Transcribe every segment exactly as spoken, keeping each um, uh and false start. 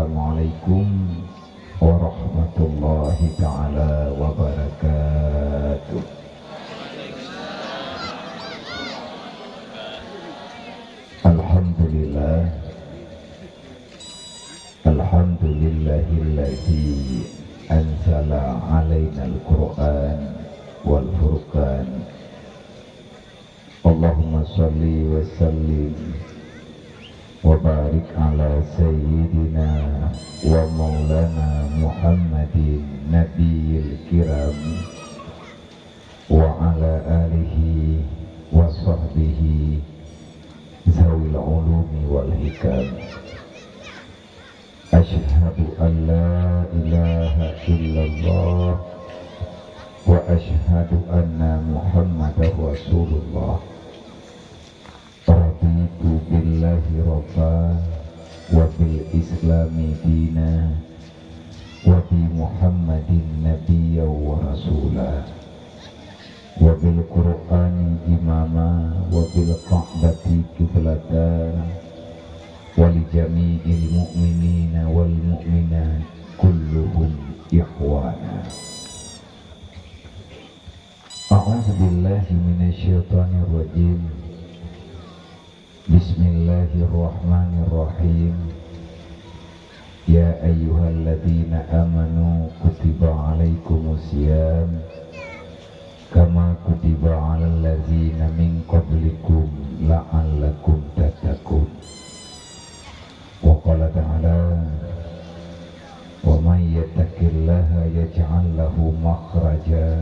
Assalamualaikum warahmatullahi taala wabarakatuh. Alhamdulillah. Alhamdulillahilladzi anzala alainal Qur'an wal Furqan. Allahumma shalli wa sallim wa barik ala sayyidina wa maulana Muhammadin nabiyil kiram wa ala alihi wa sahbihi zawil ulumi wal hikam. Asyhadu an la ilaha illallah wa asyhadu anna Muhammadar Rasulullah. Raditu billahi rabba wa bil islami dina wa bi Muhammadin nabiyya wa rasula. Wa bil Qur'ani imama wa bil Ka'bati qiblata wa li jami'il mu'minina wal mu'minat kulluhum ikhwana. A'udzubillahi minasyaitonirrajim. Bismillahirrahmanirrahim. Ya ayyuhalladzina amanu kutiba alaikumus siyam kama kutiba alal ladzina min qablikum la'allakum tattaqun. Wa qala ta'ala, wa may yattaqillaha yaj'al lahu makhraja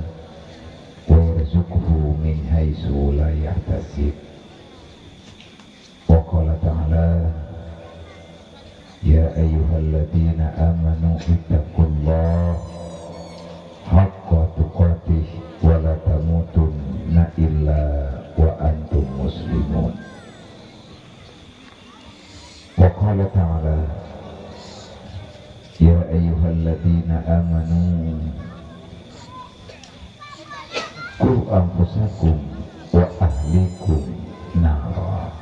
wa yarzuqhu min haitsu la yahtasib. Wa qala ta'ala, ya ayyuhalladzina amanu ittaqullaha haqqa tuqatih wa la tamutunna illa wa antum muslimun. Wa qala ta'ala, ya ayyuhalladzina amanu qu anfusakum wa ahlikum nara.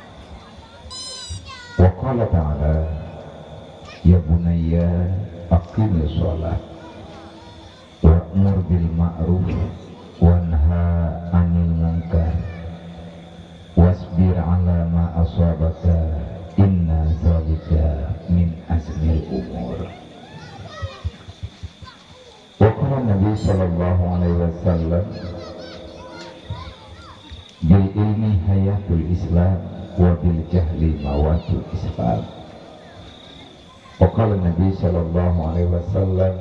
Wa qala ta'ala, ya bunayya aqimis shalah wa'mur bil ma'ruf wanha 'anil munkar wasbir 'ala ma asabaka inna dzalika min azmil umur. Wa qala Nabi sallallahu alaihi wasallam, bil ilmi hayatul Islam wa bil jahli mawatul Islam. Wa qala Nabi sallallahu alaihi wasallam,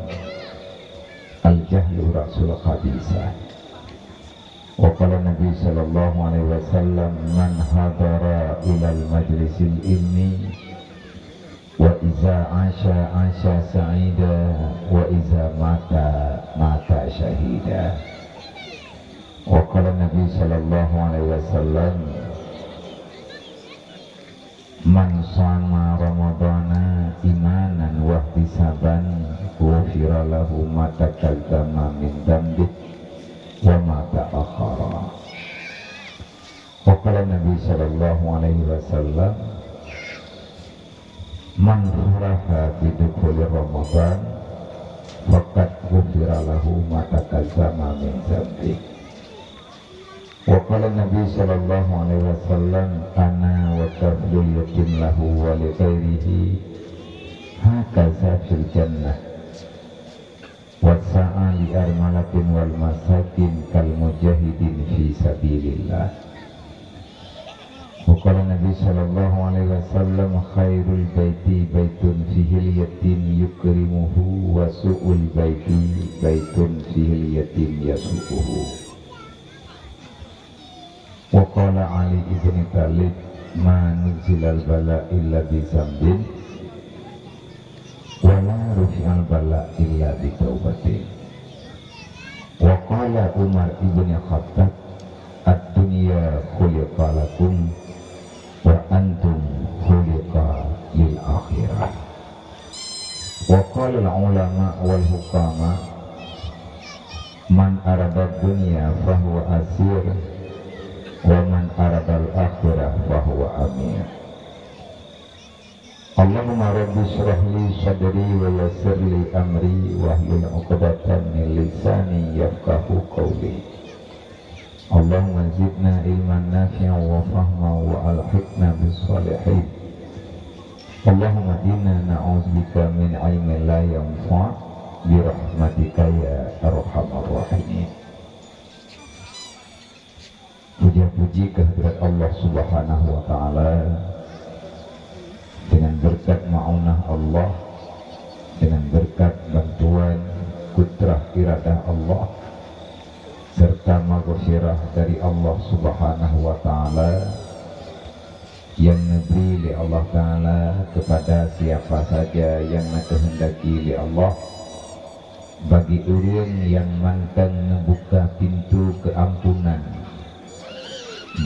al jahlu ra'sul khabisah. Wa qala Nabi sallallahu alaihi wasallam, man hadara ilal majlisil ilmi wa iza asya asya sa'ida wa iza mata mata syahida. Wa qala Nabi sallallahu alaihi wasallam, man shama ramadhana imanan wahtisaban ghufira lahu ma taqaddama min dzanbih wa ma ta'akhkhara. Wa qala Nabi sallallahu alaihi wasallam, man faraha bi dukhuli Ramadan faqad ghufira lahu ma taqaddama min dzanbih. Wa qala Nabi sallallahu alaihi wasallam, ana wa kaflul yatim lahu wa li ghairihi hakaza fil jannah. Wa sa'a li armalatin wal masakin kal mujahidin fi sabilillah. Wa qala Nabi sallallahu alaihi wasallam, khairul baiti baitun fihil yatim yukrimuhu wa su'ul baiti baitun fihil yatim yasu'uhu. Wa qala Ali ibn Thalib, ma nuzilal bala illa bi dzanbin wa la rufi'al bala illa bi taubatin. Wa qala Umar ibn Khattab, ad-dunya khuliqa lakum wa antum khuliqa lil akhirah. Wa qala al ulama wal hukama, man arada dunya fahuwa asir, wa man aradal akhirah fahuwa amir. Allahumma rabbi shrah li sadri wa yassir li amri wahlul 'uqdatam min lisani yafqahu qawli. Allahumma zidna ilman nafi'an wa fahman wa alhiqna bis salihin. Allahumma inna na'udzubika min ilmin la yanfa' bi rahmatika ya arhamar rahimin. Puja-puji kehadirat Allah Subhanahu wa Ta'ala. Dengan berkat ma'unah Allah, dengan berkat bantuan kudrah iradah Allah, serta maghfirah dari Allah Subhanahu wa Ta'ala, yang neubri lé Allah Ta'ala kepada siapa saja yang neukehendaki lé Allah, bagi ureuëng nyang mantong neubuka pintoe keuampunan,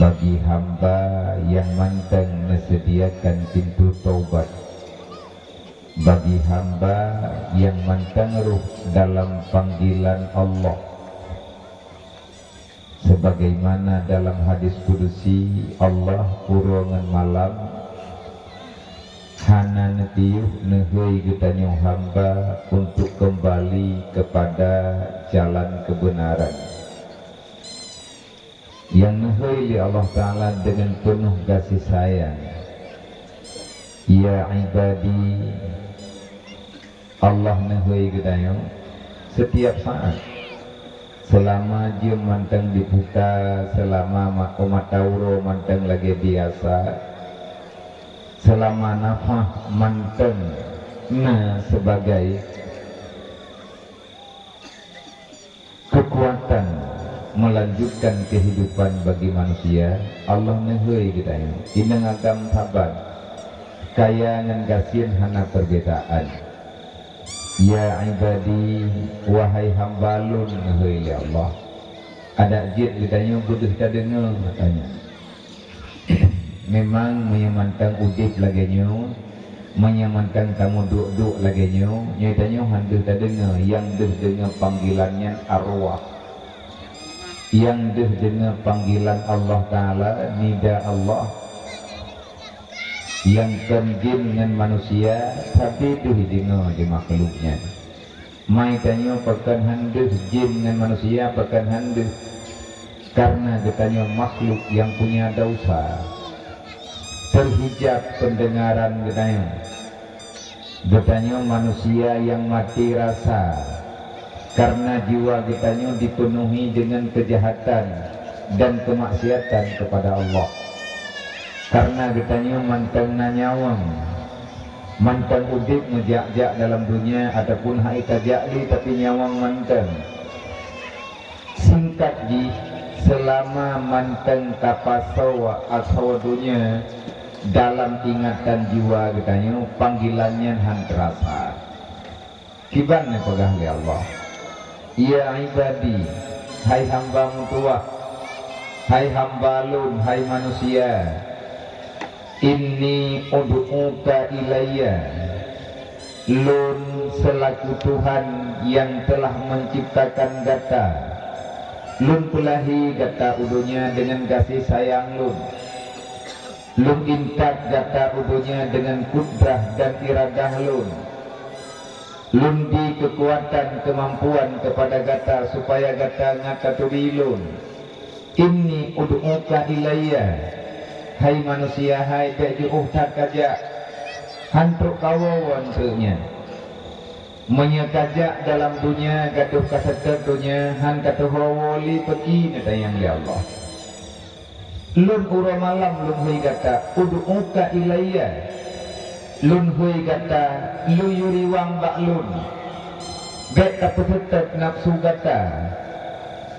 bagi hamba nyang mantong neuseudiakan pintoe taubat, bagi hamba nyang mantong rhoh dalam panggilan Allah. Sebagaimana dalam hadis kudusi, Allah uroe ngon malam hana neupiôh neuhôi geutanyoe hamba untuk keumbali keupada jalan keubeunaran. Nyang neuhôi lé Allah Ta'ala deungon peunoh gaséh sayang, "Ya ibadi," Allah neuhôi geutanyoe setiap saat. Seulama jeuem mantong diputa, seulama ma-, mata uroe mantong lagée biasa, seulama nafah mantong na sebagai keukuatan meulanjutkan keuhidupan bagi manusia, Allah neuhôi geutanyoe. Inong agam saban, kaya ngon gasien hana perbedaan. "Ya ibadi, wahai hamba Lôn," neuhôi lé Allah. Adak jeuet geutanyoe beudôh tadeungoe meutanyoe. Memang meunyoe mantong udeb lagée nyoe, meunyoe mantong tameuduek-duek lagée nyoe, nyoe tanyoe han deuh tadeungoe, nyang deuh deungoe panggilan nyan arwah. Nyang deuh deungoe panggilan Allah Ta'ala, nida Allah, nyang kon jin ngon manusia, sabe deuh deungoe di makhluk nyan. Mai tanyoe pakon han deuh, jin ngon manusia pakon han deuh, kareuna geutanyoe makhluk nyang punya desya. Teuhijab peundeungaran geutanyoe. Geutanyoe manusia nyang maté rasa, kareuna jiwa geutanyoe jipeunuhi deungon keujahatan dan keumaksiatan keupada Allah. Kareuna geutanyoe mantong na nyawöng, mantong udeb meujak-jak dalam donya ataupun han tajak lé, tapi nyawöng mantong. Singkat jih, seulama mantong tapasoe asoe donya dalam ingatan jiwa geutanyoe, panggilan nyan han teurasa. Kiban neupeugah lé Allah, "Ya ibadi, hai hamba meutuwah, hai hamba Lôn, hai manusia, inni ud'uka ilayya, Lôn seulaku Tuhan nyang teulah meunciptakan gata. Lôn peulahé gata u donya deungon gaséh sayang Lôn. Lôn intat gata u donya deungon kudrah dan iradah Lôn. Lôn bi keukuatan keumampuan keupada gata supaya gata ngat taturi Lôn. Inni ud'uka ilayya." Hai manusia hai, bék jiôh that kajak, han trok kawoe woe eunteuk nyan. Meunyoe kajak dalam donya, gadôh ka seutôt donya, han kateuwoe woe lé, peuki neutanyong lé Allah. Lôn uroe malam Lôn hôi gata, ud'uka ilayya. Lôn hôi gata, lôn yue riwang bak Lôn. Bék tapeuseutôt nafeusu gata.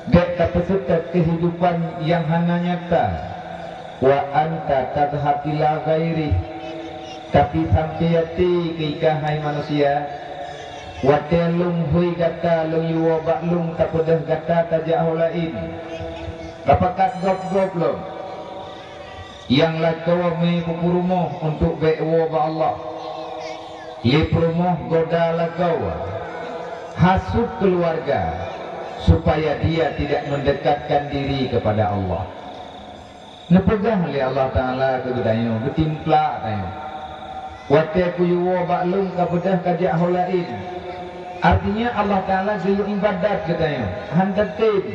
Bék tapeuseutôt keuhidupan nyang hana nyata. Wa anta tadhhab ila ghairi. Tapi sampoe até keu ika hai manusia, watée Lôn hôi gata, Lôn yue woe bak Lôn, tapeudeuh gata tajak ho laén. Tapakat gob-gob lom. Nyang lakoe mé peupurumoh untuk bék woe bak Allah. Lé peurumoh goda lakoe, hasut keuluwarga, supaya dia tidak mendekatkan diri kepada Allah. Neupeugah lé Allah Ta'ala keu geutanyoe, geutimplak tanyoe. Watée kuyue woe bak lôn ka beudôh ka jak ho laén. Artinya Allah Taala geuyue iébadat geutanyoe, han tatem.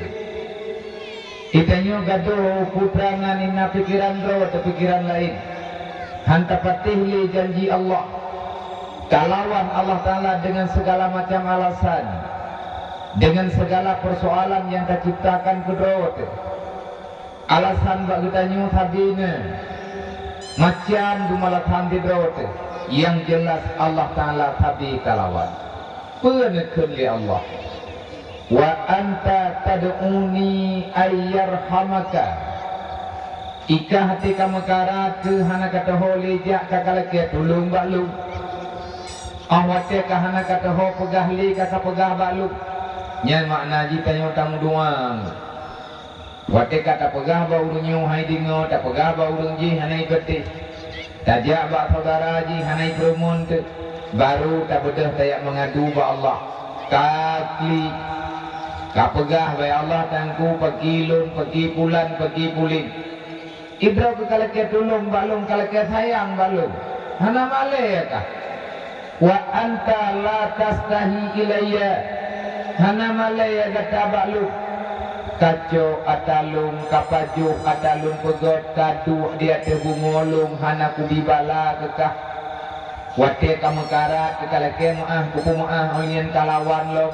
Geutanyoe gadôh putra na nina pikeran droe teuh pikeran laén. Han tapatéh lé janji Allah. Talawan Allah Taala dengan segala macam alasan, dengan segala persoalan yang taciptakan keudroe teuh. Alasan bak geutanyoe sabe na, macam dum alasan sidroe teuh, nyang jeulaih Allah Taala sabe talawan. Peue neukheun lé Allah? "Wa anta tad'uni ayyarhamaka." Ikah até ka meukarat keu hana ka teuho lé jak ka kalakée tulông bak lôn. Óh watée ka hana ka teuho peugah lé ka kapeugah bak lôn. Nyan makna jih tanyoe tameuduang. Watée ka tapeugah bak ureuëng nyoe hai deungoe, tapeugah bak ureuëng jih hana ipeuteh, tajak bak syedara jih hana ipeureumeun teuh, barô tabeudôh tajak meungadu bak Allah. Ka klik, ka peugah bak Allah, "Teungku, peuki lôn, peuki pulan, peuki pulan." Idroe keu kalakée tulông bak lôn, kalakée sayang bak lôn. Hana malée kah? "Wa anta la tastahi ilayya." Hana malée gata bak lôn. Kacok ata lôn, kapajoh ata lôn peugét, kaduek di ateueh bumoe lôn, hana kubi bala keu kah. Watée ka meukarat keu kalakée meuáh, kupeumeuáh óh lheueh nyan kalawan lom.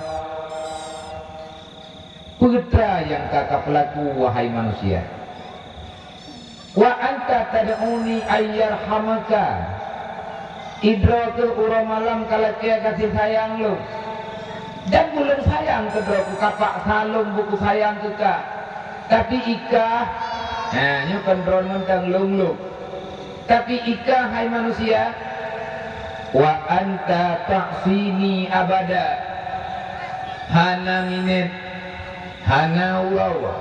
Peue nyang ka kapeulaku, wahai manusia? "Wa anta tad'uni ayyarhamaka." Idroe keu uroe malam kalakée gaséh sayang lôn. Dan ulôn sayang keudroe, kukapaksa lôn buku sayang keu kah. Tapi ikah, ha, nyoe kon droe mantong lôn-lôn. Tapi ikah, hai manusia, "Wa anta ta'sini abada." Hana minét, hana uroe,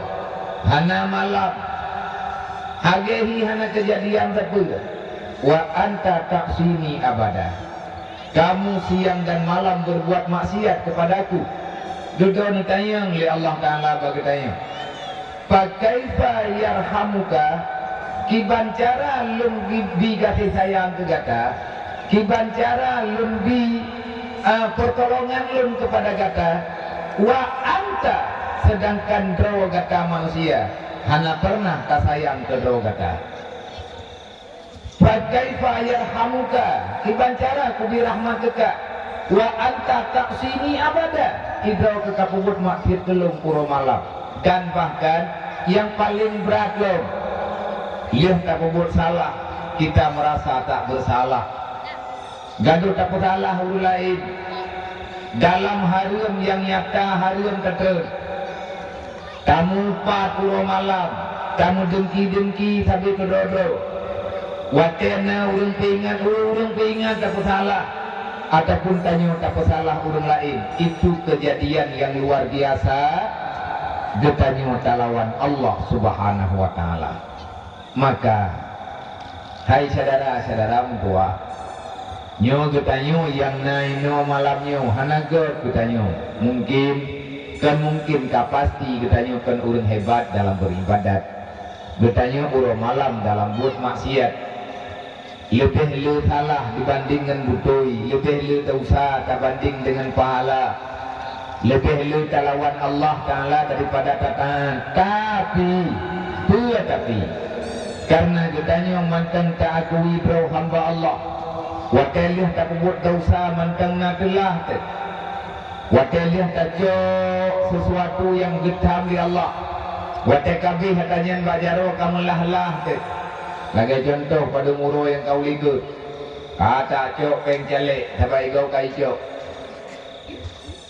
hana malam, hagée hi hana keujadian sapeue. "Wa anta ta'sini abada." Kamu siang dan malam berbuat maksiat kepada-Ku. Dudoe neutanyong lé Allah Taala bak geutanyoe. "Fa kaifa yarhamuka?" Kiban cara lôn bi, bi gaséh sayang keu gata, kiban cara lôn bi, a, peutolongan lôn keupada gata, wa anta, seudangkan droe gata manusia hana peureunah tasayang keu droe gata. "Fa kaifa yarhamuka?" Kiban cara kubi rahmat keu kah, "wa anta ta'sini abada?" Idroe keu kapeubuet maksiat keu lôn uroe malam. Dan bahkan nyang paleng brat lom, lheueh tapeubuet salah, kita merasa tak bersalah. Gadôh tapeusalah ureuëng laén dalam hareuem nyang nyata, hareuem tateun. Tamupat uroe malam, tameudengki-dengki sabe keudroe-droe. Watée na ureuëng peuingat, ureuëng peuingat tapeusalah, ataupun tanyoe tapeusalah ureuëng laén, itu keujadian nyang luar biasa geutanyoe talawan Allah Subhanahu wa Taala. Maka, hai syedara-syedara meutuwah, nyoe geutanyoe nyang na inoe malam nyoe hana gét geutanyoe. Mungkin, kon mungkin, ka pasti geutanyoe kon ureuëng hebat dalam beribadat. Geutanyoe uroe malam dalam buet maksiat. Leubeh le salah dibanding ngon beutôi, leubeh le desya tabanding deungon pahala. Leubeh le talawan Allah Taala daripada tataát. Tapi, peue tapi? Kareuna geutanyoe mantong taakui droe hamba Allah. Watée lheueh tapeubuet desya mantong na teulah teuh. Watée lheueh tacok sisuatu nyang geutham lé Allah. Watée kabeh ata nyan bak jaroe ka meulah-lah teuh. Lagée cuntoh padub uroe nyang ka u likot. Ka tacok péng calék, sabab igoe ka icok.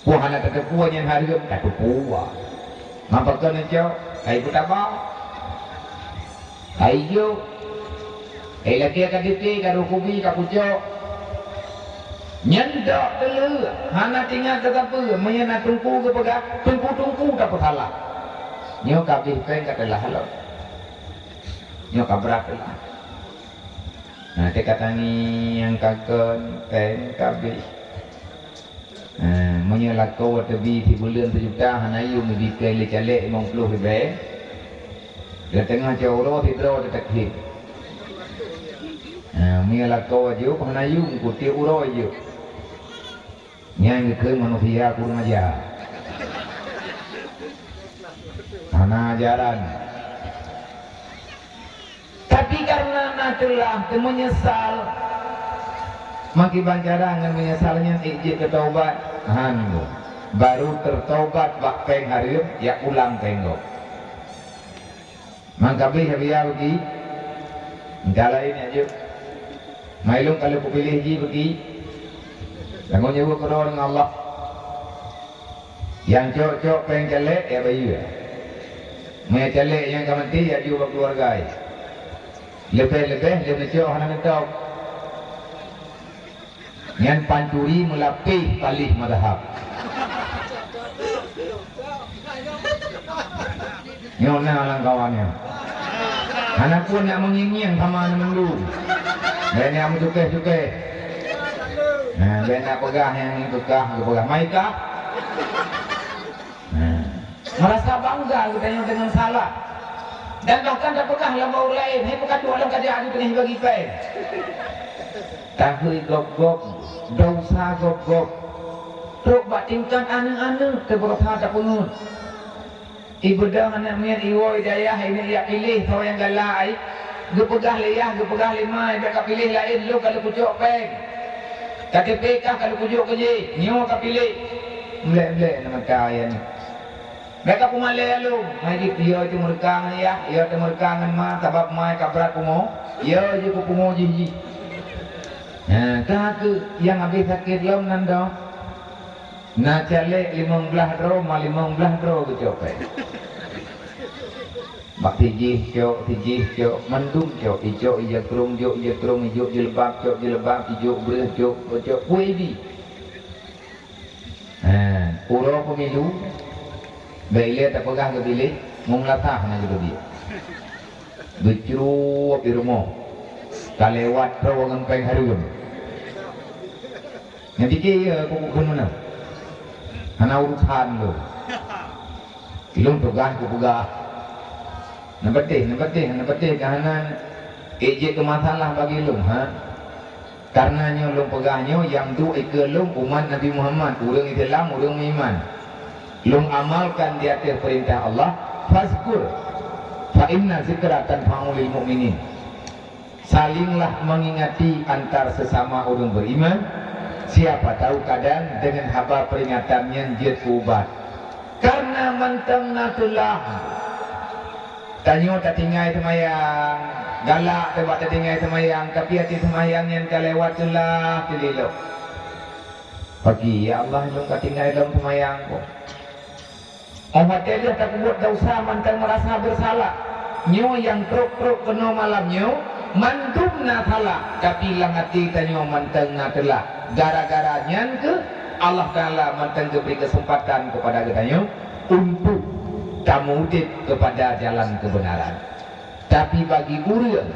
Peue hana tateupeue nyan hareuem, tateupeue. Mapa kon neucok, ka ipeutaba. Ka ijok. Ka ilakée ka deuté, ka roh kubi, ka pucok. Nyan dok teuleu, hana teuingat keu sapeue, meunyoe na teungku geupeugah, teungku-teungku tapeusalah. Nyoe kabeh péng ka teulah lom. Nyoe ka brat teulah. Nah, teuka tangieng ka kon, péng kabeh. Eh, meunyoe lakoe teubi sibuleuen sijuta hana yum, ibi péng lé calék limong ploh ribée, geuteungoh cot uroe sidroe teutakheun. Ha, meulakoe jeuet hana yuem, kutiek uroe jeuet. Nyan geukheun manusia kurang aja. Hana ajaran. Tapi karena na teulah teumeunyeusal, meukiban cara ngon meunyeusal nyan ék jeuet keu taubat, han. Baru teutobat bak péng hareuem, jak ulang péng gob. Mangkabéh Abiya beuki, mita laén jak jeuet. Mai lôn ka lheueh kupiléh jih beuki, tanggong jaweueb keudroe ngon Allah. Nyang cok-cok péng calék, ya bayeue. Meunyo calék nyang ka maté, ya jok bak keuluwarga. Leubeh-leubeh lé meucok hana neutôb. Nyan pancuri meulapéh paléh madhab. Nyoe na lam kawan nyoe. Hana pun nak meungieng-ngieng sama ngon mandum. Bèk nak meucukéh-cukéh. Nah, bèk nak peugah nyang peugah, peugah mai kah. Nah. Meurasa bangga geutanyoe deungon salah. Dan bahkan tapeugah lam ureueng laén, "Hai, peukatuh lôn ka jak, teungoh bagi péng." Taheui gob-gob, desya gob-gob. Trok bak tingkat aneuk-aneuk teubeurasa tapeungeut. Ibeudôh aneuk miet iwoe i dayah, ineuk jak piléh soe nyang galak, ai. Geupeugah lé yah, geupeugah lé ma, "Bèk kapiléh laén, lôn ka lheueh kucok péng. K T P kah ka lheueh kujok keu jih, nyoe kapiléh." Mlek-mlek na mata ayah nyoe. Bèk kapeumalèe lôn, hai jih, yo teumeureuka ngon yah, yo teumeureuka ngon ma, sabab ma ka brat pungo, yo jih kupungo jih jih. Nah, ka keuh nyang habéh sakét lom nan dong. Na calék limong blaih droe, ma limong blaih droe geucok péng. Bak sijih cok, sijih cok, mandum cok, icok ija krông, jok ija krông, ijok jilbab, cok jilbab, ijok breueh, jok, cok, peue ibi. Ha, uroe pemilu, bèk ilèe tapeugah geupiléh, meunasah na geuteubiet. Geucrueb di rumoh, ka lewat droe ngon péng hareuem. Nyang pike, "Ye, peue keuneuk meunan? Hana urusan lôn. Lôn tugaih kupeugah." Neupatéh, neupatéh, neupatéh keuhai nyan ék jeuet keu masalah bagi lôn, ha? Kareuna nyoe lôn peugah nyoe nyang duek ikeue lôn umat Nabi Muhammad, ureuëng Islam, ureuëng meuiman. Lôn amalkan di ateueh peurintah Allah, "Fazkur, fa inna zikra tanfa'u lil mu'minin." Salinglah mengingati antar sesama ureuëng beriman, siapa tahu kadang dengan haba peringatan nyan jeuet keu ubat. Kareuna mantong na teulah. Tanyoe tatinggai seumayang, galak teuh bak tatinggai seumayang, tapi até seumayang nyan ka lewat teulah teulilok. Pagi, "Ya Allah, lôn ka tinggai lom seumayang ko." Óh watée lheueh tapeubuet desya mantong meurasa beusalah. Nyoe nyang trok-trok keunoe malam nyoe, mandum na salah, tapi lam até tanyoe mantong na teulah. Gara-gara nyan kheueh Allah Taala mantong geubri keuseumpatan keupada geutanyoe untuk tameuudeb keupada jalan keubeunaran. Tapi bagi ureuëng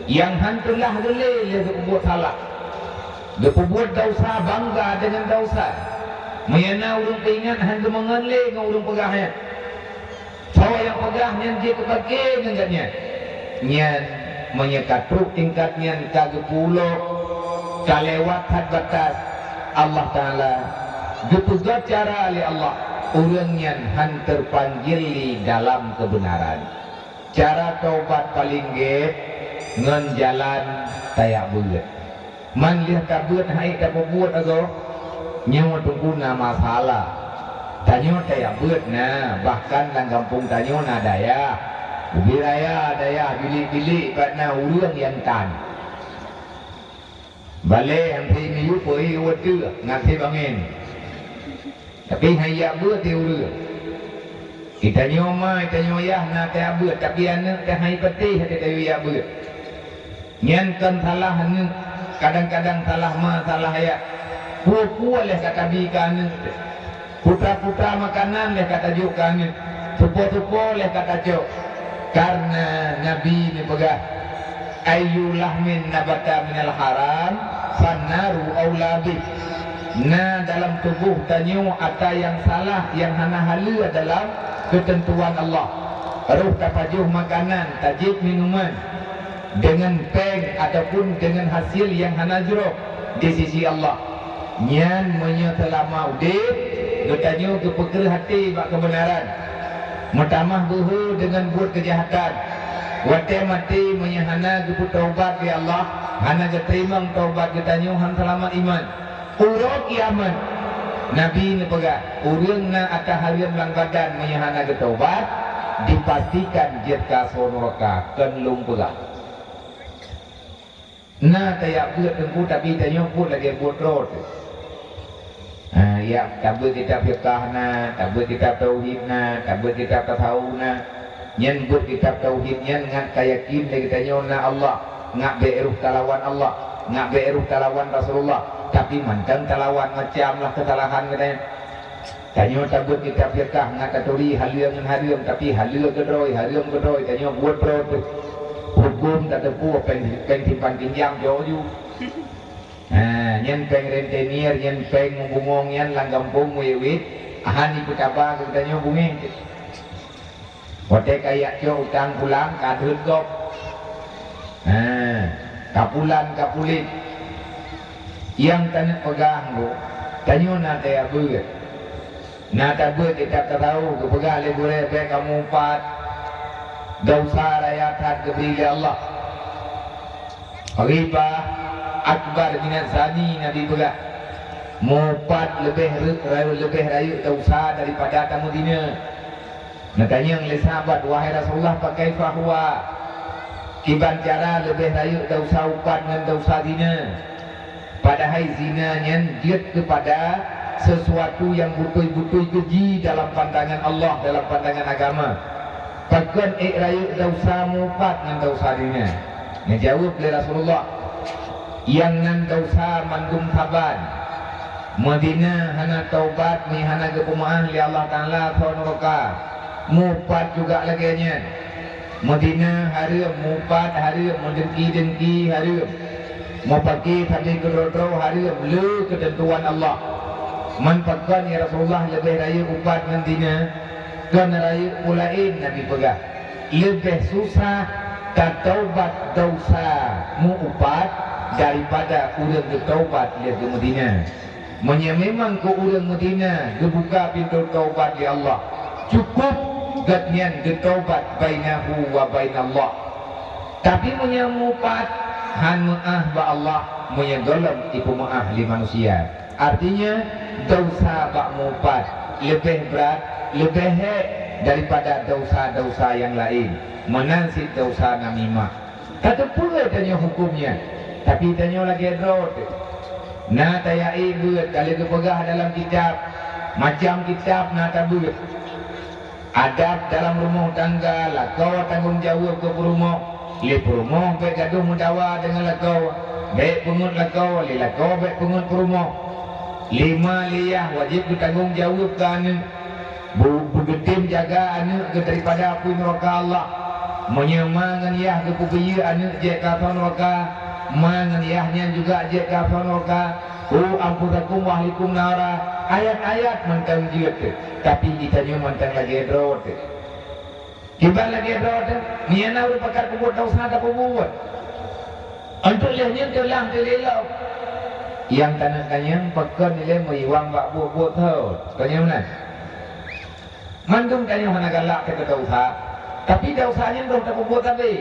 nyang han teulah geulé lé geupeubuet salah, geupeubuet desya bangga deungon desya, meunyo na ureuëng peuingat han geumeungon lé ngon ureuëng peugah nyan. Soe nyang peugah nyan jeuet keu pake ngon gobnyan. Nyan meunyo ka trok tingkat nyan ka geupeuulok, ka lewat that batas, Allah Taala geupeugét cara lé Allah, ureuëng nyan han teupanggil lé dalam keubeunaran. Cara taubat paleng gét ngon jalan tajak beuet. Man lheueh tabeuet han ék tapeubuet agoe, nyoe teungku na masalah. Tanyoe tajak beuet na, bahkan lam gampông tanyoe na dayah. Ubé raya dayah bilék-bilék bak na ureuëng nyang tan. Balée han sép miyueb peue watée ngon sép angén. Tapi han jak beuet di ureuëng. Geutanyoe ma, geutanyoe yah na tajak beuet, tapi aneuëk teuh han patéh watée tajak beuet. Nyan kon salah aneuëk, kadang-kadang salah ma, salah yah. Peue-peue lheueh ka tabi keu aneuëk teuh. Putra-putra makanan lheueh ka tajok keu aneuëk, tupo-tupo lheueh ka tacok. Kareuna Nabi neupeugah, "Ayyu lahmin nabata minal haram, fannaru aula bih." Na dalam tuboh tanyoe ata nyang salah nyang hana haleue dalam keuteuntuan Allah. Roh tapajoh makanan, tajieb minuman, deungon péng ataupun deungon hasil nyang hana jroh di sisi Allah. Nyan meunyoe seulama udeb, geutanyoe geupeukreuh até bak keubeunaran, meutamah beuhe deungon buet keujahatan. Watée maté meunyoe hana geupeutaubat lé Allah, hana geuteurimong taubat geutanyoe, han seulamat iman. Uroe kiamat, Nabi neupeugah, ureuëng na ata hareuem lam badan meunyoe hana geutaubat, dipastikan jeuet keu asoe nuraka, kon lôn peugah. Na tajak beuet teungku, tapi tanyoe buet lagée buet droe teuh. Ha, ya, tabeuet kitab fiqah na, tabeuet kitab tauhid na, tabeuet kitab tasawuf na. Nyan buet kitab tauhid nyan ngat tayakin lé geutanyoe na Allah, ngat bék roh talawan Allah, ngat bék roh talawan Rasulullah, tapi mantong talawan macam lah keusalahan geutanyoe. Tanyoe tabeuet kitab fiqah ngat taturi haleue ngon hareuem, tapi haleue keudroe, hareuem keudroe, tanyoe buet droe teuh. Huköm tateupeue péng, péng simpan pinjam jok ju. Ha, nyan péng rentenir, nyan péng meubungong nyan lam gampông wét-wét, han ipeutaba keu geutanyoe beungéh. Watée kajak cok utang pulang, ka deuet gob. Ha, ka pulan, ka puléh. Nyang taneuk peugah nyoe, tanyoe na tajak beuet. Na tabeuet kitab tasawuf geupeugah lé gurée bék kamoe upat. Desya raya that geubri lé Allah. Riba akbar minaz zani, Nabi peugah, meuupat leubeh re-, leubeh rayeuk desya daripada tameuzina. Neutanyong lé sahabat, "Wahai Rasulullah, fa kaifa huwa? Kiban cara leubeh rayeuk desya upat ngon desya zina?" Padahai zina nyan jeuet keupada sesuatu nyang beutôi-beutôi keuji dalam pandangan Allah, dalam pandangan agama. Pakon ék rayeuk desya meuupat ngon desya zina? Neujaweueb lé Rasulullah, "Nyang nan desya mandum saban. Meuzina hana taubat, meuhana geupeumeuáh lé Allah Taala, asoe nuraka. Meuupat juga lagée nyan. Meuzina hareuem, meuupat hareuem, meudengki-dengki hareuem, meupaké sabe keudroe-droe hareuem, le keuteuntuan Allah." "Man pakon, ya Rasulullah, leubeh rayeuk upat ngon zina?" "Kon rayeuk peue laén," Nabi peugah, "leubeh susah tataubat desya meuupat daripada ureuëng geutaubat lheueh geumeuzina." Meunyoe memang keu ureuëng meuzina geubuka pintoe taubat lé Allah, cukup gobnyan geutaubat bainahu wa bainallah. Tapi meunyoe meuupat, han meuáh bak Allah, meunyoe gohlom ipeumeuáh lé manusia. Artinya, desya bak meuupat leubeh brat, leubeh hék daripada desya-desya nyang laén, meunan cit desya namimah. Tateupeue tanyoe huköm nyan, tapi tanyoe lagée droe teuh. Na tajak ék beuet, ka lheueh geupeugah dalam kitab, macam kitab na tabeuet. Adab dalam rumoh tangga, lakoe tanggong jaweueb keu peurumoh, lé peurumoh bék gadôh meudawa deungon lakoe, bék peungeut lakoe, lé lakoe bék peungeut peurumoh. Lé ma lé yah wajéb geutanggong jaweueb keu aneuëk. Bu-, beugeutem jaga aneuëk geuh daripada apui nuraka Allah. Meunyoe ma ngon yah geupeubiyeu aneuëk jeuet keu asoe nuraka, ma ngon yah nyan juga jeuet keu asoe nuraka. "Qu anfusakum wa ahlikum nara." Ayat-ayat mantong jeuet, tapi geutanyoe mantong lagée droe teuh. Kiban lagée droe teuh, meunyoe na ureuëng pakat peubuet desya tapeubuet. Untuk lheueh nyan teulang teulilok. Nyang taneuk tanyong pakon ilée meuiwang bak buet-buet thot. Tanyong nan. Mandum tanyoe hana galak teuh keu desya, tapi desya nyan dong tapeubuet sabe.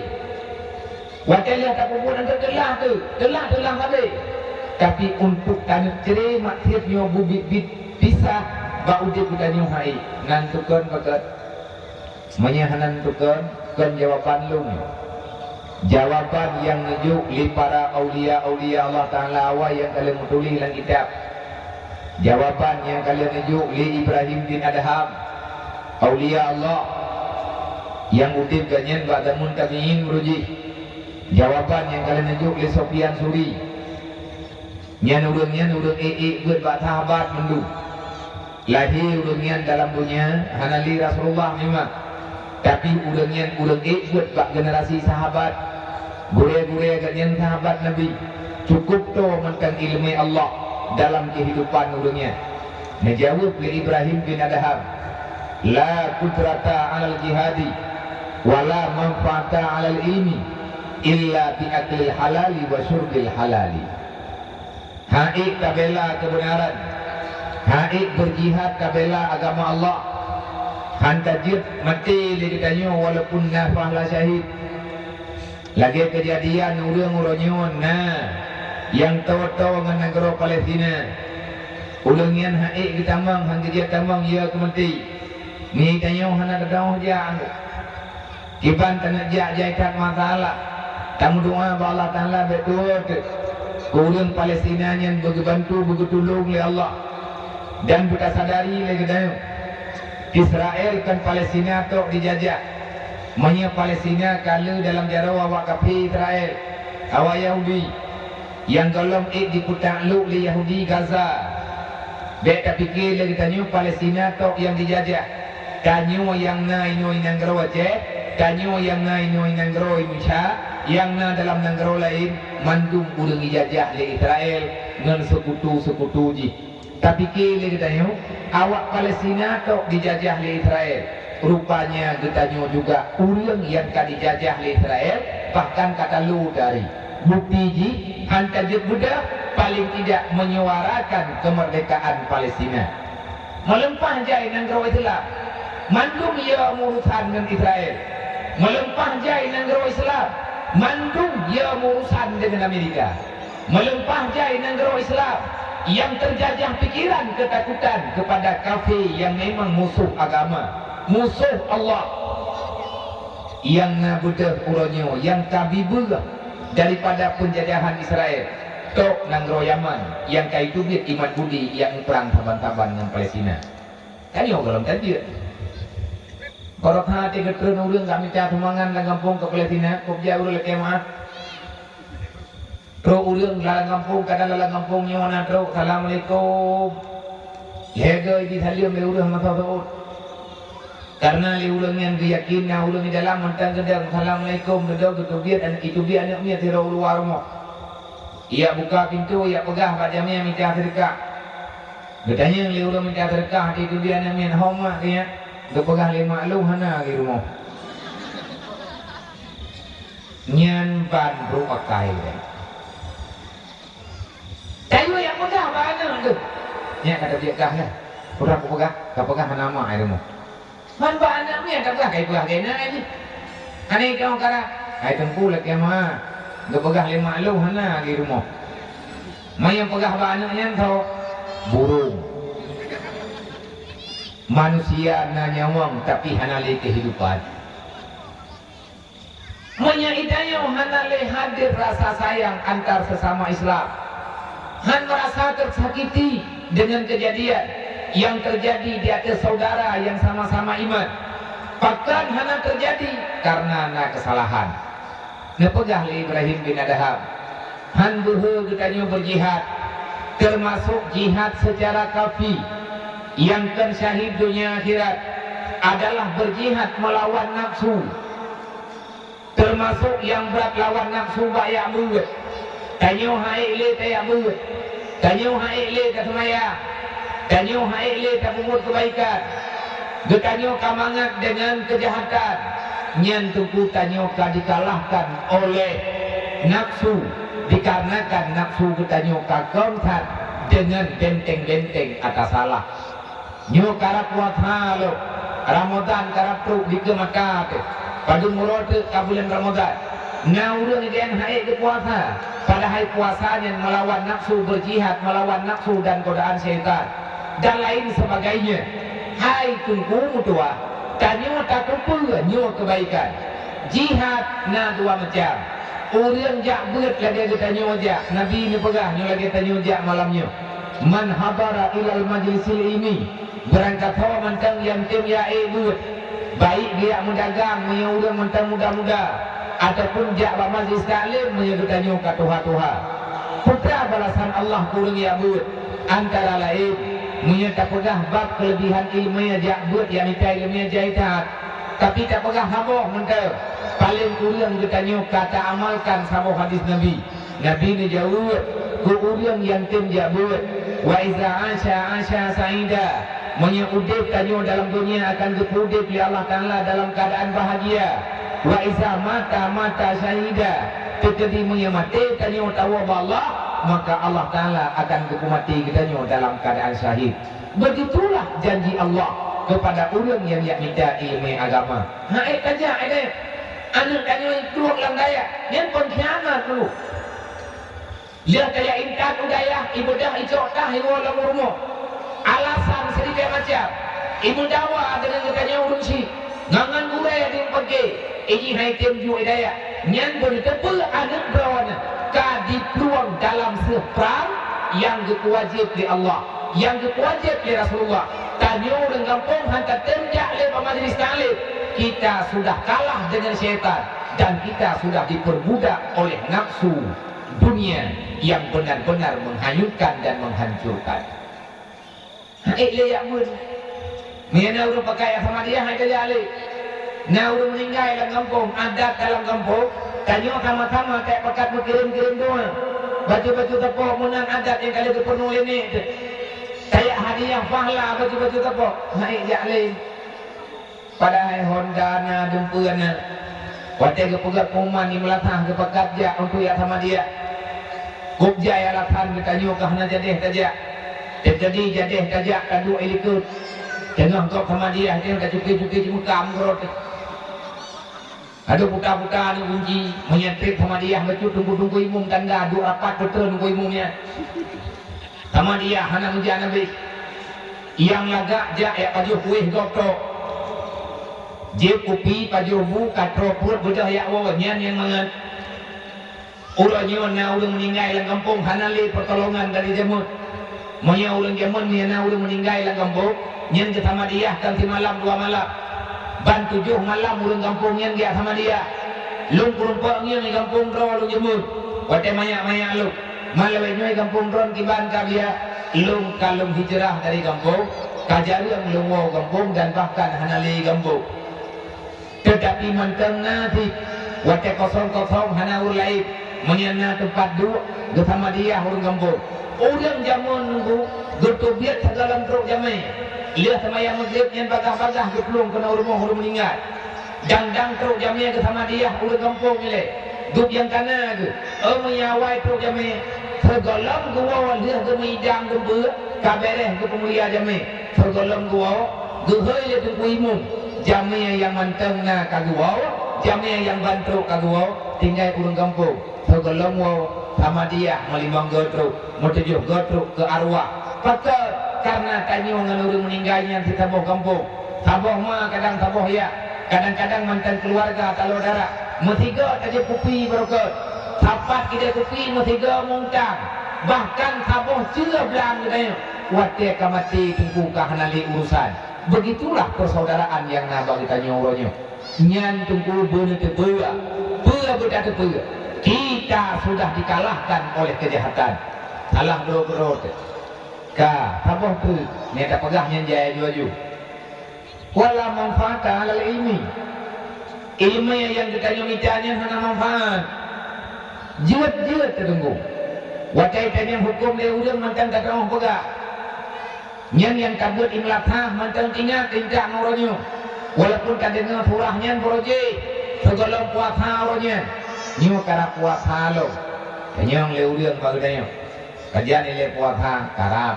Watée lheueh tapeubuet nyan teulang teuh, teulang-teulang sabe. Tapi untuk taneuk cre maksiet nyoe bubit-bit pisah bak udeb geutanyoe hai, nan tukon pakon. Meunyoe hana tukon, kon jawaban lôn. Jawaban nyang neujok lé para aulia-aulia Allah Taala awai nyang ka lheueh meutuléh lam kitab. Jawaban nyang ka lheueh neujok lé Ibrahim bin Adham, aulia Allah, nyang udeb gobnyan bak zameun tabi'in meurujih. Jawaban nyang ka lheueh neujok lé Sufyan Suri. Nyan ureuëng nyan ureuëng ék-ék beuet bak sahabat mandum. Lahé ureuëng nyan dalam donya hana lé Rasulullah memang, tapi ureuëng nyan ureuëng ék beuet bak generasi sahabat. Gurée-gurée gobnyan sahabat Nabi, cukup toe mantong iéleumé Allah dalam keuhidupan ureuëng nyan. Neujaweueb lé Ibrahim bin Adham, "La qudrata 'alal jihadi, wa la manfa'ata 'alal ilmi." illa bi aklil halali wa syurbil halali. Hana ék tabela keubeunaran, hana ék beujihad tabela agama Allah. Hana jeuet maté lé geutanyoe walaupun na pahala syahid. Lagée keujadian ureuëng uroe nyoe na nyang toe-toe ngon nanggroe Palestina. Ureuëng nyan hana ék geutamong, hana geujak tamong, ya keumaté. Ngieng tanyoe hana teudoh jak. Kiban taneuk jak jai that masalah. Tameudoá bak Allah Taala bék tuwoe teuk keu ureuëng Palestina nyan beugeubantu, beugeutulông lé Allah. Dan beutasadari lé geutanyoe, Israel kon Palestina tok dijajah. Meunyoe Palestina ka le dalam jaroe awak kafé Israel, awak Yahudi, nyang gohlom ék jipeutak lôk lé Yahudi Gaza. Bék tapike lé geutanyoe Palestina tok nyang dijajah. Tanyoe nyang na inoe nanggroe Aceh, tanyoe nyang na inoe nanggroe Indonesia, nyang na dalam nanggroe laén, mandum ureuëng jijajah lé Israel ngon seukutu-seukutu jih. Tapike lé geutanyoe, awak Palestina tok dijajah lé Israel. Rupanya geutanyoe juga ureuëng nyang ka dijajah lé Israel, bahkan ka talo dari. Bukti jih, hana jeuet beudôh, paléng tidak menyuarakan kemerdekaan Palestina. Meuleumpah jai nanggroe Islam, mandum ya meuurusan ngon Israel. Meuleumpah jai nanggroe Islam, mandum ya meuurusan deungon Amerika. Meuleumpah jai nanggroe Islam nyang teujajah pikiran keutakutan keupada kafé nyang memang musoh agama, musoh Allah. Nyang na beudôh uroe nyoe nyang ka bibeueh daripada peunjajahan Israel, tok nanggroe Yaman nyang ka jiteubiet imat Budi nyang prang saban-saban ngon Palestina. Tanyoe gohlom tajeuet. Barokah até geutreun ureuëng ka mita sumbangan lam gampông keu Palestina, kôb jak ureuëng lakée meuáh. Trok ureuëng lam gampông, kadang lam gampông nyoe na trok, "Assalamualaikum." Lhée goe jisaleuem lé ureuëng masa seuôt. Kareuna lé ureuëng nyan geuyakin na ureuëng di dalam, mantong geudong, "Assalamualaikum," geudong geuteubiet, geuteubiet aneuëk miet sidroe u luwa rumoh. Ijak buka pintoe, ijak peugah bak jamé mita seudeukah. Geutanyong lé ureuëng mita seudeukah, geuteubiet aneuëk miet, "Ho mak keu nyak?" Geupeugah lé mak, "Lôn hana di rumoh." Nyan ban brok akai lé. Tayue nyang peugah bak aneuëk teuh. Nyak ka teubiet kah nyan. Peugah, peugah, ka peugah hana mak di rumoh. Man bak aneuëk miet ka peugah, ka ipeugah keu inan jih. Hana ikau kara, hai teungku lakée meuáh. Geupeugah lé mak lôn hana di rumoh. Man nyang peugah bak aneuëk nyan tho, burông. Manusia na nyawöng tapi hana lé keuhidupan. Meunyoe geutanyoe hana lé hadir rasa sayang antar sesama Islam, han merasa tersakiti dengan kejadian yang terjadi di atas saudara yang sama-sama iman, pakon hana terjadi karena na kesalahan. Neupeugah lé Ibrahim bin Adham, han beuhe geutanyoe berjihad, termasuk jihad secara kafi, yang kon syahid dunia akhirat, adalah berjihad melawan nafsu. Teumasok nyang brat lawan nafsu bak jak beuet. Tanyoe han ék lé tajak beuet. Tanyoe han ék lé taseumayang. Tanyoe han ék lé tapeubuet keubaikan. Geutanyoe ka mangat deungon keujahatan. Nyan teungku tanyoe ka dikalahkan oleh nafsu, dikarenakan nafsu geutanyoe ka kon that deungon benteng-benteng ata salah. Nyoe karab puasa lom, Ramadhan karab trok dikeue mata teuh. Padum uroe teuk ka buleuen Ramadhan. Na ureuëng nyang han ék geupuasa, padahai puasa nyan melawan nafsu, berjihad melawan nafsu dan godaan syaitan, dan lain sebagainya. Hai teungku meutuwah, tanyoe tateupeue nyoe keubaikan. Jihad na dua macam. Ureuëng jak beuet lagée geutanyoe jak, Nabi neupeugah nyoe lagée tanyoe jak malam nyoe. Man hadara ilal majlisil ilmi, barangkasoe mantong nyang tem jak ék beuet, baik geujak meudagang meunyoe ureuëng mantong muda-muda, ataupun jak bak majlis taklim meunyoe geutanyoe ka tuha-tuha. Peue balasan Allah keu ureuëng jak beuet? Antara laén, meunyoe tapeugah bab keulebihan iéleumé jak beuet, jak mita iéleumé jai that, tapi tapeugah saboh mantong, paleng kureueng geutanyoe ka taamalkan saboh hadis Nabi. Nabi neujaweueb keu ureuëng nyang tem jak beuet, "Wa iza asya, asya sa'ida." Meunyoe udeb tanyoe dalam dunia akan geupeuudeb lé Allah Taala dalam keuadaan bahagia. Wa iza mata, mata syahida. Teukeudi meunyoe maté tanyoe tawoe bak Allah, maka Allah Taala akan geupeumaté geutanyoe dalam keuadaan syahid. Beugitulah janji Allah keupada ureuëng nyang jak mita iéleumé agama. Hana ék tajak, ék tajak. Aneuëk tanyoe nyang duek lam dayah, nyan pengkhianat dulu. Lheueh tajak intat u dayah, ibeudoh icok tah iwoe lam rumoh. Alasan sidikit macam, imeudawa deungon geutanyoe ureuëng syiek, ngon gurée di peuke, iji hai tem ju i dayah. Nyan beuneuteupeu aneuëk droeneueh ka diplueng dalam seueh prang nyang geupeuwajéb lé Allah, nyang geupeuwajéb lé Rasulullah. Tanyoe ureuëng gampông hana tem jak lé bak majlis taklim, kita sudah kalah dengan syaitan dan kita sudah diperbudak oleh nafsu dunia yang benar-benar menghanyutkan dan menghancurkan. Ék lé jak beuet. Meunyoe na ureuëng pakai Ahmadiyah, hai tajak lé. Na ureuëng meuninggai lam gampông, adat dalam gampông, tanyoe sama-sama tajak pakat meukirém-kirém doa. Baju-baju teupok meunan adat nyang ka lheueh geupeurunoe lé nek teuh. Tajak hadiah pahala baju-baju teupok, hai jak lé. Padahai honda na, dumpeue na. Watée geupeugah pengumuman di meulasah geupakat jak untuk jak Ahmadiyah. Kôb jai alasan geutanyoe ka hana jadéh tajak. Teukeudi jadéh tajak ka duek i likot. Teungoh gob Ahmadiyah nyan ka cuki-cuki jimeukam keurot. Adoe puta-puta aneuëk gunci, meunyoe trép Ahmadiyah bacut teungku-teungku imum tanda duek rapat keutreun teungku imum nyan. Ahmadiyah hana meujan habéh. Nyang lagak jak jak pajoh kueh gob tok. Jieb kupi pajoh bu ka troe pruet beudôh jak woe nyan nyang mangat. Uroe nyoe na ureuëng meuninggai lam gampông hana lé peutolongan dari jameun. Meunyoe ureuëng jameun nyan na ureuëng meuninggai lam gampông, nyan geusamadiyah kan simalam dua malam. Ban tujoh malam ureuëng gampông nyan geujak samadiyah. Lôn peurumpok ngieng di gampông droe lôn jameun. Watée manyak-manyak lôn. Malawét nyoe gampông droen kiban ka biya, lôn ka lôn hijrah dari gampông, ka jareueng lôn woe gampông dan bahkan hana lé gampông. Teutapi mantong na cit watée kosong-kosong hana ureuëng laén, meunyoe na teumpat duek geusamadiyah ureuëng gampông. Ureuëng jameun nunggu geuteubiet sigohlom trok jamé. Lheueh seumayang Maghrib nyan bagaih-bagaih geuplueng keunoe rumoh ureuëng meuninggai. Dang-dang trok jamé geusamadiyah ureuëng gampông ilée. Duek nyang kana geuh, oh meunyoe awai trok jamé, sigohlom geuwoe lheueh geumeuidang geubeuet ka béréh geupeumulia jamé. Sigohlom geuwoe, geuhôi lé teungku imum, jamé nyang mantong na ka geuwoe, jamé nyang ban trok ka geuwoe, tinggai ureuëng gampông. Sigohlom woe samadiyah meulimong goe trok, meutujoh goe trok keu arwah. Pakon? Kareuna tanyoe ngon ureuëng meuninggai nyan sisaboh gampông. Saboh ma kadang saboh yah, kadang-kadang mantong keuluwarga taloe darah. Meusigoe tajép kupi barokon, sapat kidée kupi meusigoe meu-utang, bahkan saboh ceue blang geutanyoe. Watée ka maté teungku ka hana lé urusan. Beugitulah peusaudaraan nyang na bak geutanyoe uroe nyoe. Nyan teungku beuneuteupeu, peue beutateupeue, kita sudah dikalahkan oleh kejahatan. Salah droe-droe teuh. Ka saboh treuk nyang tapeugah nyan jai aju-aju. Wala manfaata alal ilmi. Iéleumé nyang geutanyoe mita nyan hana manfaat. Jeuet-jeuet teudeunggong. Watée tanyong huköm lé ureuëng mantong ka teuoh peugah. Nyan nyang ka beuet imeulasah mantong ingat intat ngon uroe nyoe. Walaupun ka deungoe surah nyan baroe jih, sigohlom puasa uroe nyan. Nyoe karab puasa lom. Tanyong lé ureuëng bak geutanyoe. Kajan ilée puasa karab.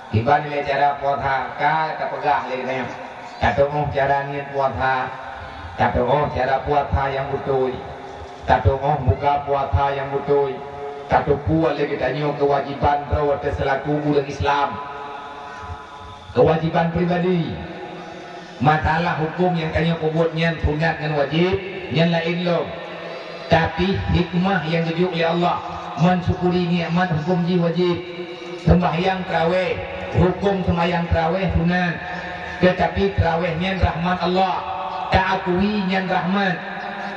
Kiban ilée cara puasa ka tapeugah lé geutanyoe. Tatuoh cara niet puasa, tatuoh cara puasa nyang beutôi, tatuoh buka puasa nyang beutôi, tateupeue lé geutanyoe keuwajiban droe teuh seulaku ureuëng Islam. Keuwajiban pribadi. Masalah huköm nyang tanyoe peubuet nyan sunat ngon wajéb, nyan laén lom. Tapi hikmah nyang geujok lé Allah, meusyukuri nikmat huköm jih wajéb. Seumbahyang trawéh, huköm seumbahyang trawéh sunat. Teutapi trawéh nyan rahmat Allah, taakui nyan rahmat.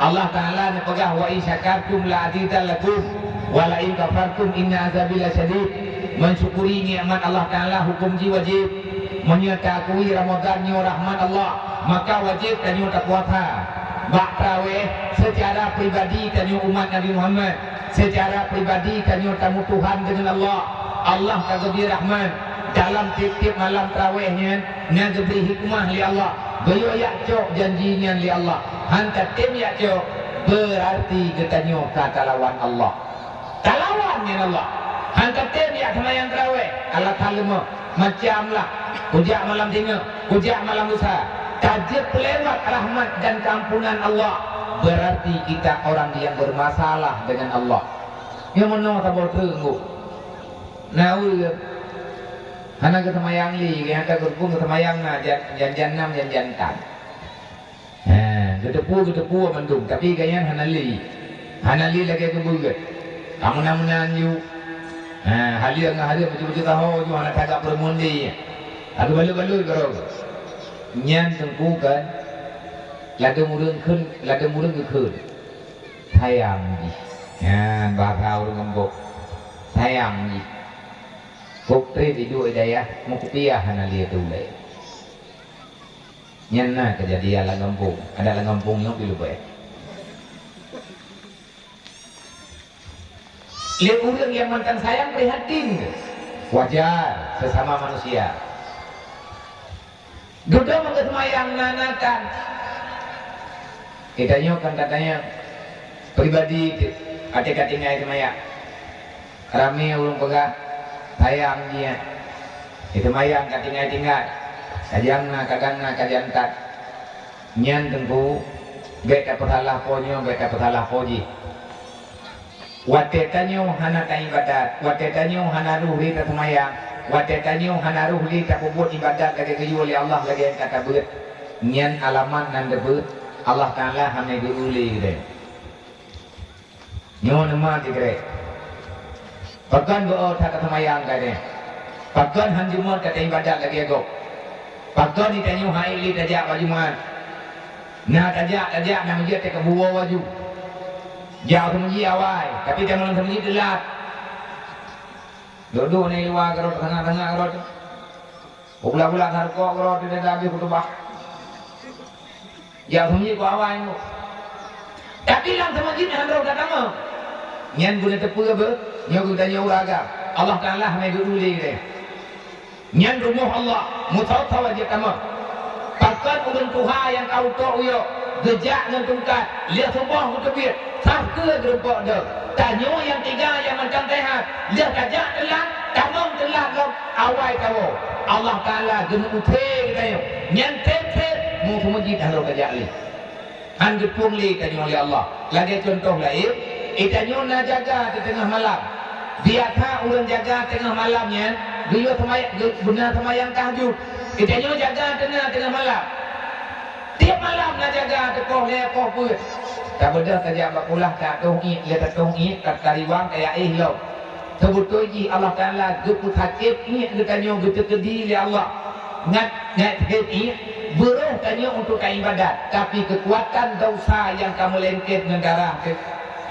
Allah Taala neupeugah, "Wa in syakartum la azidannakum, wa la in kafartum inna azabi lasyadid." Meusyukuri nikmat Allah Taala huköm jih wajéb. Meunyoe taakui Ramadhan nyoe rahmat Allah, maka wajéb tanyoe tapuasa. Bak trawéh, seucara pribadi tanyoe umat Nabi Muhammad, seucara pribadi tanyoe tamutuhan deungon Allah. Allah ka geubri rahmat. Dalam tieb-tieb malam trawéh nyan na geubri hikmah lé Allah. Geuyue jak cok janji nyan lé Allah, han tatem jak cok, beurarti geutanyoe ka talawan Allah. Talawan nyan Allah. Han tatem jak seumayang tarawèh, alasan leumoh, macam lah, kujak malam singoh, kujak malam lusa, tajeuet peulewat rahmat dan keampunan Allah, beurarti kita orang yang bermasalah dengan Allah. Nyang meunoe saboh treuk nggu. Na ureuëng hana geuseumayang lé, nyang ka geureupeue geuseumayang na jan, jan, jan nam, jan, jan tan. Ha, geuteupeue, geuteupeue mandum, tapi gobnyan hana lé. Hana lé lagèe geubeugèt. Ka meunan-meunan ju. Ha, haleue ngon haleue, bacut-bacut taho ju hana tagak peureumeun lé. Ka geubalot-balot keudroe. Nyan teungku kan, ladôm ureuëng kheun, ladôm ureuëng geukheun. Sayang jih. Nyan bahasa ureuëng Lombok. Sayang jih. Kok trép iduek i dayah, meukupiah hana lé teuh ulèe. Nyan na keujadian lam gampông. Adak lam gampông nyoe pih leubeh. Lé ureuëng nyang mantong sayang prihatin. Wajar, sesama manusia. Dudoe meugeuseumayang na-na tan. Geutanyoe kan tatanyong pribadi teuh, até ka tinggai seumayang. Ramé ureuëng peugah, sayang jih nyan. Seumayang ka tinggai-tinggai. Ka jan na, ka jan na, ka jan tan. Nyan teungku, bèk tapeusalah po nyoe, bèk tapeusalah po jih. Watèe tanyoe hana taibadat, watèe tanyoe hana rôh lé taseumayang, watèe tanyoe hana rôh lé tapeubuet ibadat lagèe geuyue lé Allah lagèe nyang ka tabeuet, nyan alamat nan teubeut Allah Taala hana geu-eu lé geutanyoe. Nyoe teuma sikrek. Pakon beu-o that taseumayang geutanyoe? Pakon han jeuet that taibadat lagèe gob? Pakon geutanyoe han ék lé tajak bak Jumat? Na tajak, tajak, na meujeuet teuka buwoe laju. Jak u masjid awai, tapi teuma lam masjid teulat. Duek-duek di luwa keudroe, teungoh-teungoh keudroe. Bula-bula sarukok keudroe, teuh habéh khutubah. Jak u masjid keu awai nyoe. Tapi lam masjid han rôh tatamong. Nyan guna teupeue beu, nyoe geutanyoe ureueng agam. Allah Taala hana geu-eu lé geutanyoe. Nyan rumoh Allah, meusawa-sawa jeuet tamong. Pakon ureueng tuha nyang ka utok uyok, geujak ngon tungkat, lheueh suboh geuteubiet, sah keue geurumpok deuh. Tanyoe nyang tiga nyang mantong seuhat, lheueh tajak teulat, tamong teulat lom, awai tawoe. Allah Taala geumeu-use geutanyoe. Nyan trép-trép, meuseumeujid hana tajak lé. Han geuplueng lé tanyoe lé Allah. Lagèe cuntoh laén, geutanyoe na jaga di teungoh malam. Biasa ureueng jaga teungoh malam nyan, geuyue seumay-, geu-, beuna seumayang tahajud. Geutanyoe jaga teuna teungoh malam. Tiep malam na jaga teukoh lhèe poh peuet. Tabeudôh tajak bak kulah, tatoh iék, lheueh tatoh iék, ta-, tariwang, tajak éh lom. Seubeutôi jih Allah Taala geupeusakét niet geutanyoe geuteukeudi lé Allah. Ngat, ngat sakét niet, beurôh tanyoe untuk taibadat, tapi keukuatan desya nyang ka meulengket ngon darah teuh,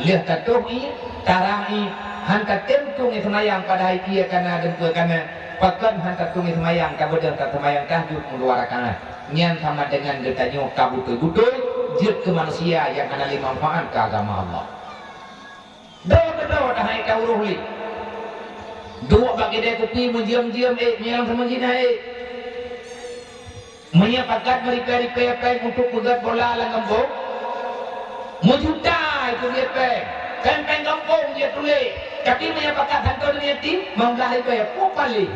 lheueh tatoh iék, tarah iék, han tatem tueng seumayang padahai ié kana deungkeue kana, pakon han tatueng seumayang, tabeudôh taseumayang tahajud meudua rakaat. Nyan sama deungon geutanyoe ka beutôi-beutôi jeuet keu manusia nyang hana lé manfaat keu agama Allah. Droe keudroe tahan ka urôh lé. Duek bak kidai kupi meujeuem-jeuem ék, meunyoe lam seumeujih na ék. Meunyoe pakat meuripèe-ripèe péng untuk peugöt bola lam gampông, meujuta itu jeuet péng. Péng-péng gampông jeuet tuléh. Tapi meunyoe pakat hantom yatim, limong blah ribèe, peue paléh.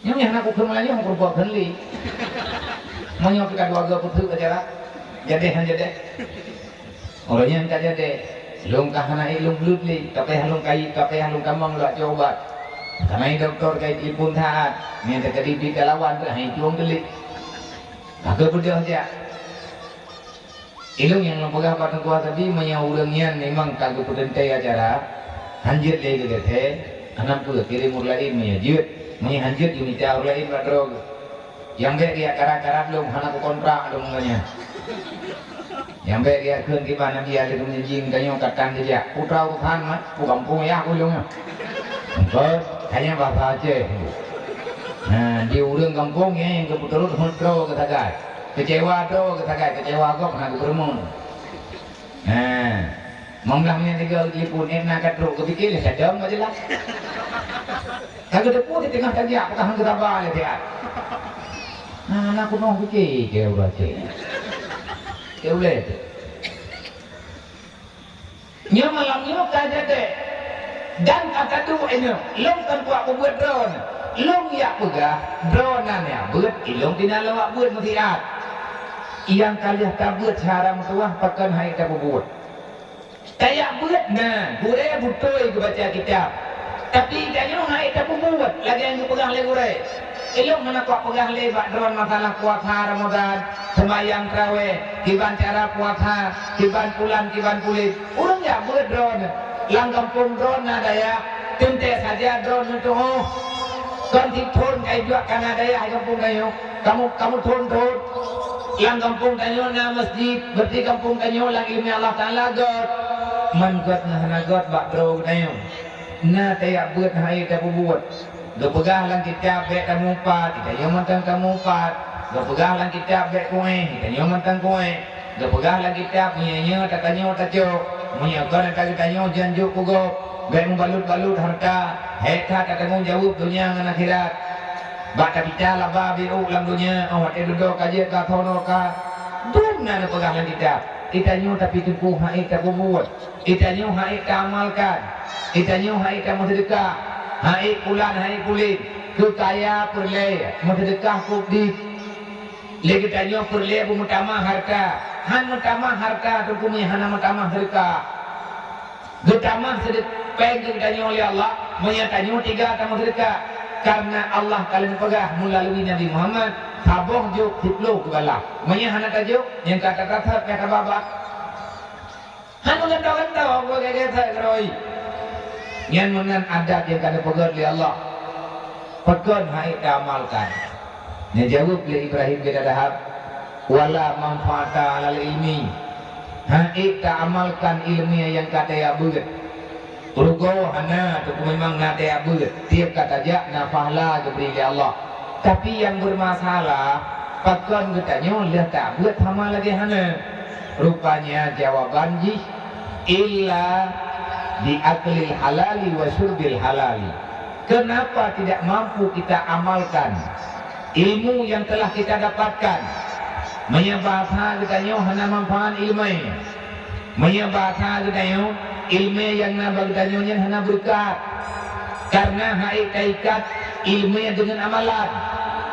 Nyoe nyang hana kukheun Meulayu, hana kurumpok kheun lé. Meunyoe teuka dua goe peuteuk acara, jadeh han jadeh. Uroe nyan ka jadeh, lôn ka hana ék lôn bleuet lé, ka payah lôn kayém, ka payah lôn tamong lôn jak ubat. Ka na dokto ka jitelepon that, nyan teuka dibi ka lawan, hana tueng teulék. Ka geubeudôh jak. Ilôn nyang lôn peugah bak Teungku Hasabi, meunyoe ureueng nyan memang ka geupeuteuntèe acara, han jeuet lé geugasèe, hana peue, kirém ureueng laén meunyoe jeuet, meunyoe han jeuet geumita ureueng laén bak droe geuh. Nyang bèk geujak karab-karab lôn, hana kukontrak lôn ngon nyan. Nyang bèk geujak kheun kiban Nabi alèh keumeunjing tanyoe ka tan geujak. Putra urosan mat, pu gampông yah ulôn nyoe. Engkon, hanya bahasa Aceh. Nah, di ureueng gampông nyan nyang geupeuturot hon droe geuh sagai. Keucewa droe geuh sagai, keucewa gob hana geupeureumeun. Nah, Meunyoe nyan tiga telepon, eh, na ka trok, geupike lé sadong ka jeulaih. Ka geuteupeue di teungoh tajak, peugah hana geutaba lé siat. Nah, na keunoe pike keu ureueng cit. Keu ulée tu. Nyoe malam nyoe ka jadi. Dan ka taduek nyoe, lôn kon kuat peubuet droeneuh. Lôn jak peugah, droeneuh nyang beuet, ilôn tina lôn jak beuet meusiat. Nyang ka lheueh tabeuet syedara meutuwah pakon hai tapeubuet. Tajak beuet na, gurée beutôi geubaca kitab. Tapi tanyoe hai tapeubuet lagée nyang geupeugah lé gurée. Ilôn hana kuat peugah lé bak droeneuh masalah puasa Ramadan, seumayang tarawéh, kiban cara puasa, kiban pulan, kiban puléh. Ureueng jak beuet droeneuh. Lam gampông droeneuh na dayah, teuntée saja droeneuh tuoh. Kon sithon ka ijuak ka na dayah gampông tanyoe. Kamoe, kamoe thon-thon. Lam gampông tanyoe na masjid, berarti gampông tanyoe lam iéleumé Allah Taala göt. Man göt ngon hana göt bak droe geutanyoe. Na tajak beuet hai tapeubuet. Geupeugah lam kitab bék tameuupat, tanyoe mantong tameuupat. Geupeugah lam kitab bék kuéh, tanyoe mantong kuéh. Geupeugah lam kitab meunyoe nyoe tatanyoe tacok, meunyoe kon ata geutanyoe janjok peugob, bék meubalut-balut hareuta, hék that tatanggong jaweueb donya ngon akhirat. Bak tapita laba biôk lam donya, óh watée dudoe ka jeuet ka thon ka. Dum na neupeugah lam kitab. Itanyoe tapi teungku hai tapeubuet. Itanyoe hai taamalkan. Itanyoe hai tameuseudeukah. Hai pulan hai puléh. Keu kaya peureulée, meuseudeukah keu udeb. Lé geutanyoe peureulée beumeutamah hareuta. Han meutamah hareuta teungku meunyoe hana meutamah seudeukah. Geutamah seudek-, péng keu geutanyoe lé Allah, meunyoe tanyoe tiga tameuseudeukah. Kareuna Allah ka lheueh peugah meulalui Nabi Muhammad, saboh jok siplôh geubalah. Meunyoe hana tajok, nyang ka tatat-that ka tababa. Han meugantoe-gantoe, geugantoe-gantoe keurôi. Nyan meunan adat nyang ka neupeugét lé Allah. Pakon hai taamalkan? Neujaweueb lé Ibrahim bin Adham, "Wala manfaata alal ilmi." Hai taamalkan iéleumé nyang ka tajak beuet. Rugoe hana, teungku, memang na tajak beuet. Tiep ka tajak na pahala geubri lé Allah. Tapi nyang beureumasalah, pakon geutanyoe lheueh tabeuet hama lagée hana? Rupanya jawaban jih, "Illa bi aklil halali wa syurbil halali." Kenapa tidak mampu kita amalkan ilmu yang telah kita dapatkan? Meunyoe bahasa geutanyoe hana manfaat iéleumé, meunyoe bahasa geutanyoe, iéleumé nyang na bak geutanyoe nyan hana beureukat. Kareuna hai taikat iéleumé deungon amalan.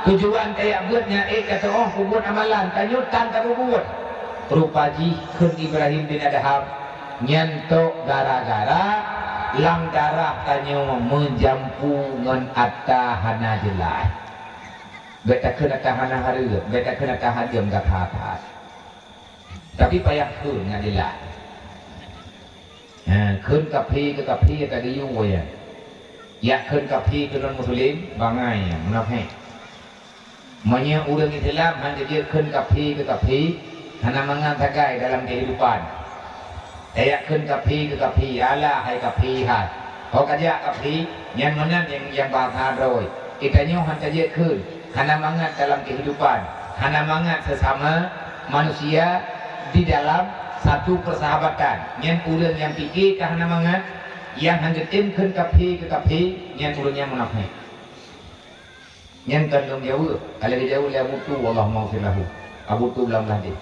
Tujuan tajak beuet nyan hai tatuoh peubuet amalan, tanyoe tan tapeubuet. Rupa jih kheun Ibrahim bin Adham, nyan tok gara-gara lam darah tanyoe meujampu ngon ata hana jeulaih. Bék takheun ata hana hareuem, bék takheun ata hareuem gata that. Tapi payah kheun ngon jeulaih. Ha, kheun kafé keu kafé ka geuyue woe nyan. Jak kheun kafé keu non muslim, bangai nyan, munafék. Meunyoe ureuëng Islam hana jeuet kheun kafé keu kafé, hana mangat sagai dalam keuhidupan. Tajak kheun kafé keu kafé, alah hai kafé hai. Ho kajak kafé, nyan meunan nyang, nyang bahasa droe. Geutanyoe hana tajak kheun, hana mangat dalam keuhidupan, hana mangat sesama manusia di dalam satu persahabatan. Nyan ureuëng nyang pike ka hana mangat, nyang hana geutem kheun kafé keu kafé, nyan ureuëng nyang munafék. Nyan kon lôn jaweueb, ka lheueh geujaweueb lé Abu Tu, Allahumma ghfir lahu. Abu Tu lam hadis.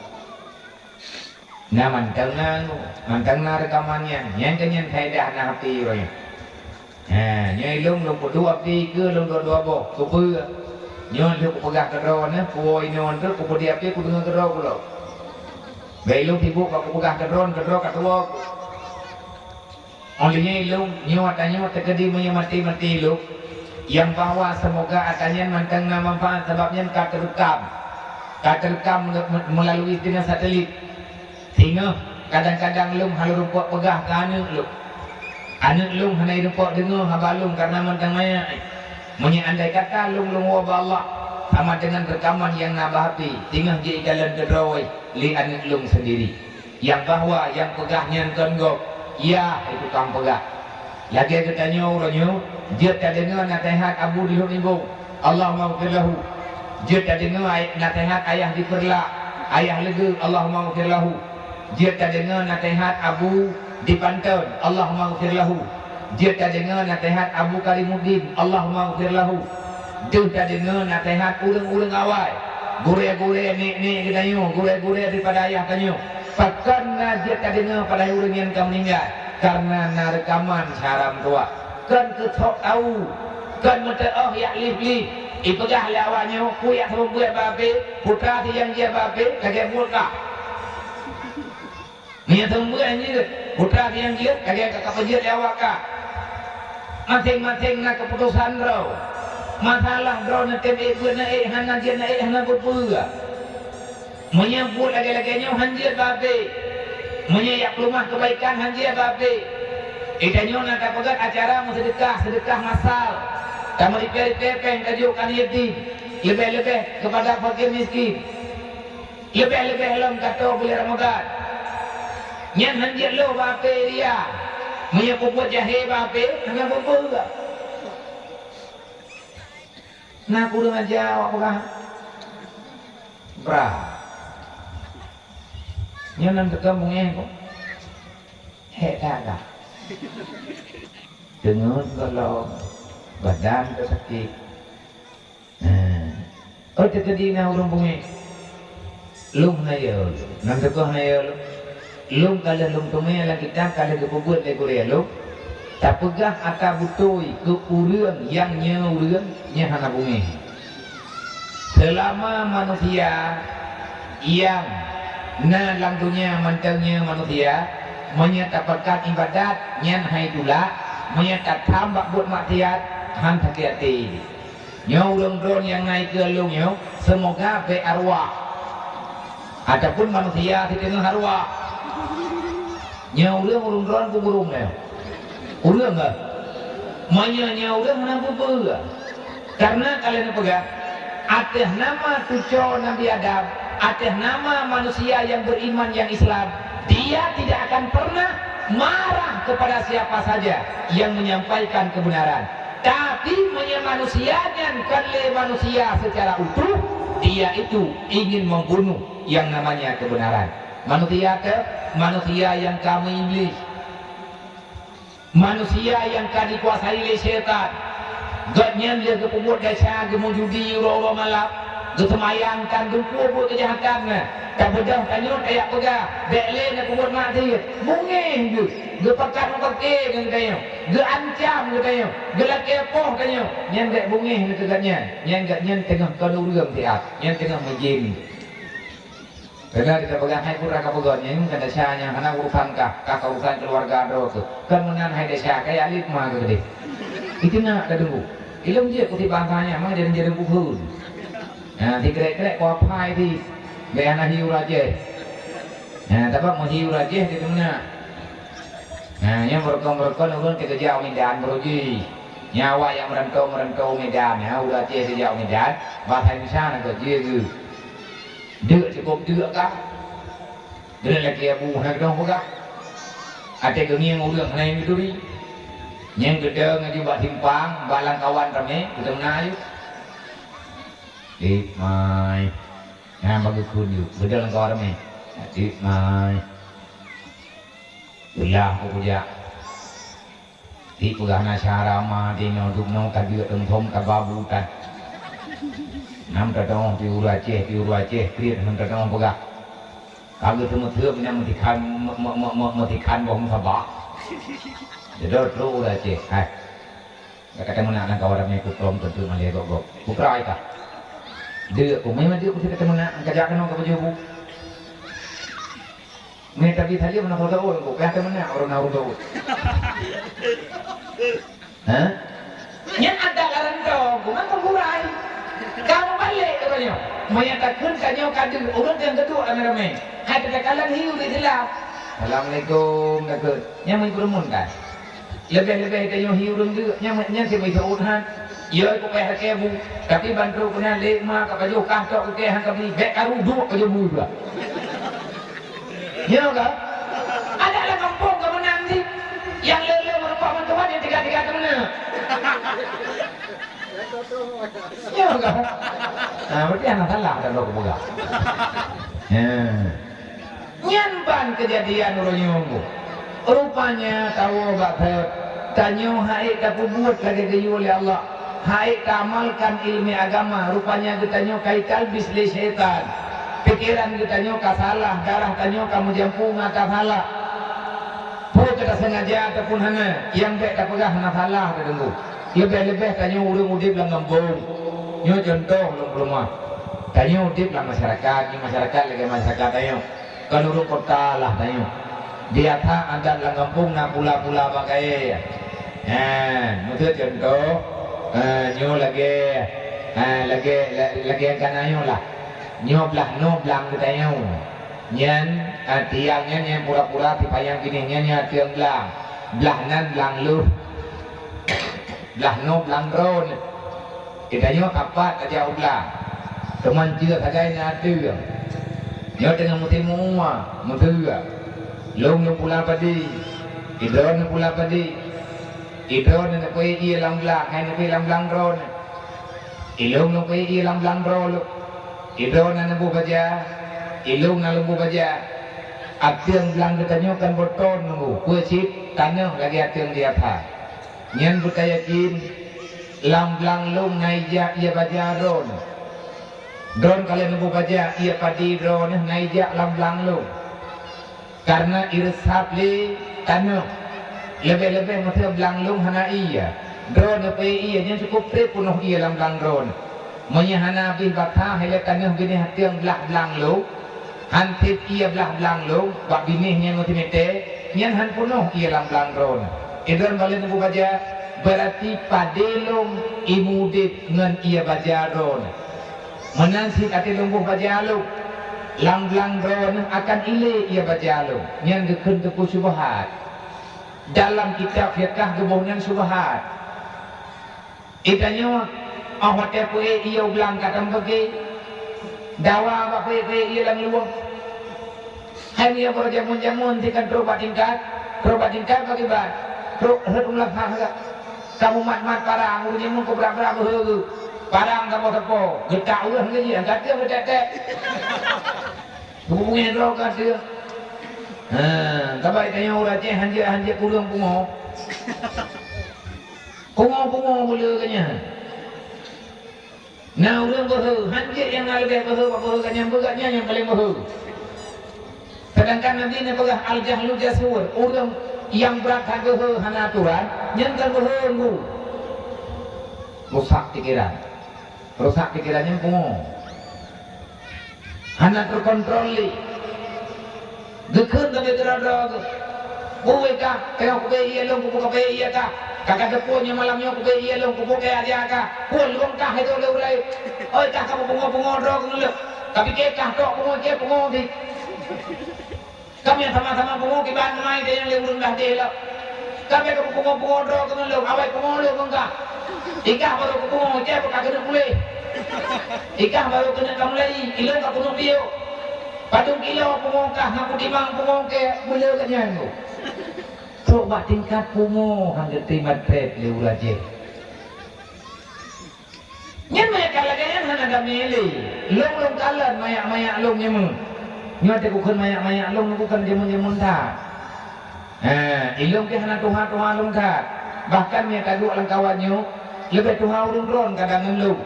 Na mantong na, mantong na reukaman nyan. Nyan keuh nyan faedah na até uroe nyoe. Ha, nyoe lôn, lôn peuduek até keu lôn dua-dua boh. Keupeue? Nyoe lheueh kupeugah keudroe nyoe, puwoe inoe treuk kupeudeh até kudeungoe keudroe kulo. Bék lôn sibuk bak kupeugah keudroe, keudroe ka tuwoe. Óh lheueh nyan lôn, nyoe ata nyoe teukeudi meunyoe maté-maté lôn, nyang bahwa seumoga ata nyan mantong na manfaat sabab nyan ka teureukam. Ka teureukam me-, me-, meulalui singoh satelit. Singoh kadang-kadang lôn hana rumpok peugah keu aneuëk lôn. Aneuëk lôn hana rumpok deungoe haba lôn kareuna mantong manyét. Meunyoe andai kata lôn, lôn woe bak Allah sama deungon reukaman nyang na bak até, singoh jikalon keudroe lé aneuëk lôn seundiri. Nyang bahwa nyang peugah nyan kon gob, yah, hai tukang peugah. Lagée geutanyoe uroe nyoe, jeuet tadeungoe naseuhat Abu di Lhok Nibong, Allahumma ghfir lahu. Jeuet tadeungoe ay-, naseuhat Ayah di Peureulak, Ayah Leugeue, Allahumma ghfir lahu. Jeuet tadeungoe naseuhat Abu Dipanton, Allahummaghfir lahu. Jeuet tadeungoe naseuhat Abu Karimuddin, Allahummaghfir lahu. Deuh tadeungoe naseuhat ureuëng-ureuëng awai, gurée-gurée, nek-nek geutanyoe, gurée-gurée daripada ayah tanyoe. Pakon na jeuet tadeungoe padahai ureuëng nyan ka meuninggai? Kareuna na reukaman syedara meutuwah. Kon keuthok tawu, kon meuteuôh jak lieh-lieh. Ipeugah lé awaknyoe, "Peue jak seumeubeuet bak apé, putra si nyang jeuet bak apé, lagée buet kah." Meunyoe seumeubeuet jeuet, putra si nyang jeuet, lagée ka kapeujeuet lé awak kah. Maséng-maséng na keuputosan droe. Masalah droe neutem ék beuet na ék, hana jeuet na ék, hana peue-peue. Meunyoe buet lagée-lagée nyoe han jeuet bak apé. Meunyoe jak peuleumah keubaikan han jeuet bak apé. Geutanyoe na tapeugét acara meuseudeukah, seudeukah masal. Tameuripée-ripée péng tajok keu aneuk yatim. Leubeh-leubeh keupada fakir miskin. Leubeh-leubeh lom ka toe buleuen Ramadhan. Nyan han jeuet lôn bak apé ria. Meunyoe peubuet jahé bak apé, hana peue-peue. Na kureueng aja awak peugah. Bra. Nyoe nan teuka mungéh kok. Hék that dah. Teungeut gohlom. Badan teusakét. Nah. Oh, teukeudi na ureuëng bungéh. Lôn hana yo lôn. Nan teuka hana yo lôn. Lôn ka lheueh lôn teumé lam kitab ka lheueh geupeubuet lé gurée lôn. Tapeugah ata beutôi keu ureuëng nyang nyoe ureuëng nyang hana bungéh. Seulama manusia nyang na lam donya mantong nyoe manusia, meunyoe tapeugah iébadat nyan hai tulak, meunyoe tatham bak buet maksiat han sakét até. Nyoe ureuëng droe nyang na ikeue lôn nyoe, seumoga bék arwah ataupun manusia siteungoh arwah. Nyoe ureuëng, ureuëng droe peugurông nyoe. Ureuëng kah? Meunyoe nyoe ureuëng hana peue-peue. Kareuna ka lheueh neupeugah, ateueh nama cucoe Nabi Adam, ateueh nama manusia nyang beuiman nyang Islam, dia tidak akan pernah marah kepada siapa saja yang menyampaikan kebenaran. Tapi meunyoe manusia nyan kon lé manusia secara utuh, dia itu ingin membunuh yang namanya kebenaran. Manusia teuh, manusia nyang ka meuiblih. Manusia nyang ka dikuasai lé syaitan. Gobnyan lheueh geupeubuet desya, geumeujudi uroe-uroe malam, geuseumayang tan geupeubuet keujahatan nyan. Tabeudôh tanyoe tajak peugah, bék lé neupeubuet maksiet. Bungéh geuh, geupakat mupake ngon tanyoe, geuancam geutanyoe, geulakée poh tanyoe. Nyan bék bungéh neukeu gobnyan. Nyan gobnyan teungoh kon ureuëng siat, nyan teungoh meujén. Teuma tapeugah hai putra kapeugöt nyan, nyan bukan desya nyan, hana urusan kah, kah ka urusan keuluwarga droe keuh. Kon meunan hai desya, kaya lé ma keuh keudeh. Itu na ka deungoe. Ilôn jeuet keu si bansa nyan, ma jadi-jadi bukon. Nah, si krek-krek keu apai si, bèk hana hiu rajéh. Nah, tapi meuhiu rajéh di mana? Nah, nyan beureukoh-beureukoh ureueng teukeujak u Medan beuruji. Nyan awak nyang meurantau-meurantau u Medan, nyan ureueng Aceh teukeujak u Medan, bahasa Indonesia na keuh jih geuh. Deuk cukôp deuk ka. Deuk lagèe Abu hana keudong peugah. Até geungieng ureueng hana nyang geuturi. Nyang geudong aju bak simpang, bak lam kawan ramé, geuteumeuna aju. Dik mai. Nyan bak geukheun aju, geudong lam kawan ramé. Dik mai. Ulah ku kujak. Tiep peugah na syara ma di noe duek noe ka deuk teunghom ka babu tan. Nam tadong di ureueng Aceh, di ureueng Aceh kriet nam tadong peugah. Ka geuteumeuteup nyang meutikhan, me-, me-, me-, me-, meutikhan boh meusabat. Deudot trok ureueng Aceh, hai. Ka kateumeuna lam kawan ramé kuplom teuntu malèe gok-gok. Bukra ita. Deuk ku, memang deuk ku kateumeuna, ka jak keunoe ka beujobu. Meutabri saja meunan kota ôn, kok payah teumeunak ureueng na ureueng teuôt. Hah? Nyan adat lam rantau, bukan penggurai. Kamoe balek keu tanyoe. Meunyo takheun tanyoe ka deuh, ureueng nyang geuduek ramé-ramé. Hai teuka kalon hiu di sila. Assalamualaikum, takheun. Nyan meukeureumun kan? Leubeh-leubeh tanyoe hi ureueng deuk, nyan, nyan si meuisoe that. Yo, iko payah lakée bu, tapi ban trok keunan lé ma ka pajoh kah tok keu kée han ka bri, bèk karu duek pajoh bu juga. Nyo ka? Adak lam gampông ka meunan cit. Nyang le-le meurumpok meutuhan nyang tiga-tiga ka meunan. Nyo ka? Ha, berarti hana salah dak lôn peugah. Ha. Nyan ban keujadian uroe nyoe. Rupanya tawoe bak thot, tanyoe ha'ék tapeubuet lagée geuyue lé Allah, ha'ék taamalkan iéleumé agama, rupanya geutanyoe ka italbis lé syaitan. Pikeran geutanyoe ka salah, darah tanyoe ka meujampu ngon ata salah. Peue ka taseungaja ataupun hana, nyang bék tapeugah hana salah, Teungku. Leubeh-leubeh tanyoe ureuëng udeb lam gampông. Nyoe cuntoh lôn peurumoh. Tanyoe udeb lam masyarakat, nyoe masyarakat lagée masyarakat tanyoe. Kon ureuëng kota lah tanyoe. Biasa adat lam gampông na pula-pula bak kayée. Ha, meuteue cuntoh, eh, nyoe lagée, eh, lagée, la-, lagée nyang ka na nyoe lah. Nyoe blah noe blang geutanyoe. Nyan, eh, tiang nyan nyang pura-pura sipayang binéh nyan, nyan ateueng blang. Blah nan blang lôh. Blah noe blang droeneuh. Geutanyoe ka pat tajak u blang, teuma cue sagai na ateueng. Nyoe teungoh musém mua, meuteue. Lôn neupula padé, idroeneuh neupula padé. Idroeneuh neupeuék ié lam blang, hai neupeuék lam blang droeneuh. Ilôn neupeuék ié lam blang droe lôn. Idroeneuh neuboh baja, ilôn na lôn boh baja. Ateueng blang geutanyoe kan boh ton nunggu, peue cit taneuh lagée ateueng di atra. Nyan beutayakin, lam blang lôn na ijak ié baja droeneuh. Droeneuh ka lheueh neuboh baja ié padé droeneuh na ijak lam blang lôn. Kareuna ireusab lé taneuh, leubeh-leubeh meuteue blang lôn hana ié. Droeneuh peuék ié, nyan cukôp trép peunoh ié lam blang droeneuh. Meunyoe hana abéh bata, hai lé taneuh binéh ateueng blah blang lôn, han trép ié blah blang lôn, bak binéh nyan meuteumé tée, nyan han peunoh ié lam blang droeneuh. Idroeneuh ban lheueh neuboh baja, beurati padé lôn imudeb ngon ié baja droeneuh. Meunan cit até lôn boh baja lôn, lam blang droeneuh akan ilé ié baja lôn. Nyan geukheun teupeu syubhat. Dalam kitab fiqah geuboh nan syubhat. Geutanyoe, óh watée peuék ié u blang ka tameubeugée, dawa bak peuék-peuék ié lam luwah. Hai meunyoe baroe jameun-jameun ti kan trok bak tingkat, trok bak tingkat bak iban, trok rhot u meulaphah gak. Kamoe mat-mat parang, ureuëng jameun keu brat-brat beuhe geuh. Parang sapo-sapo, geutak ureuëng geuh jih, ka teuh geutek-tek. Geupubungéh droe ka teuh. Ha, sabai tanyoe ureuëng Aceh hanjeuet-hanjeuet ureuëng pungo. Pungo-pungo bule geuh nyan. Na ureuëng beuhe, hanjeuet nyang na leubeh beuhe bak beuhe gobnyan, beuh gobnyan nyang paleng beuhe. Seudangkan Nabi neupeugah, "Al-jahlu jasur," ureuëng nyang brat that beuhe hana atoran, nyan kon beuhe ngu. Rusak pikeran. Rusak pikeran nyan pungo. Hana teukontrol lé. Geukheun sabe keudroe-droe geuh. Bui kah, teungoh kubée ié lôn, kubu kabée ié kah. Ka ka teupeu nyoe malam nyoe kubée ié lôn, kubu kayée aja kah. Phon lôn kah itu lé ulée. Oi kah, kamoe pungo-pungo droe keuneulheueh. Kapike kah tok pungo, ié pungo di. Kamoe sama-sama pungo kiban teumai teuh nyang lé ureuëng dah deh lom. Kamoe kapungo-pungo droe keuneulheueh, awai pungo lôn meungkah. Ikah barô kupungo, ié ka keuneuk puléh. Ikah barô keuneuk kamulai, ilôn ka keuneuk piôh. Padum kilo pungo kah, na kutimang pungo kée, beuleu gobnyan tu. Trok bak tingkat pungo han geutem treb lé ureuëng Aceh. Nyan manyét ka lagée nyan hana damé lé. Lôn-lôn kalon manyak-manyak lôn nyoe meuh. Nyoe teukukheun manyak-manyak lôn, teukukheun jameun-jameun that. Ha, ilôn pih hana tuha-tuha lôn that. Bahkan meunyoe taduek lam kawan nyoe, leubeh tuha ureuëng droen kadang ngon lôn.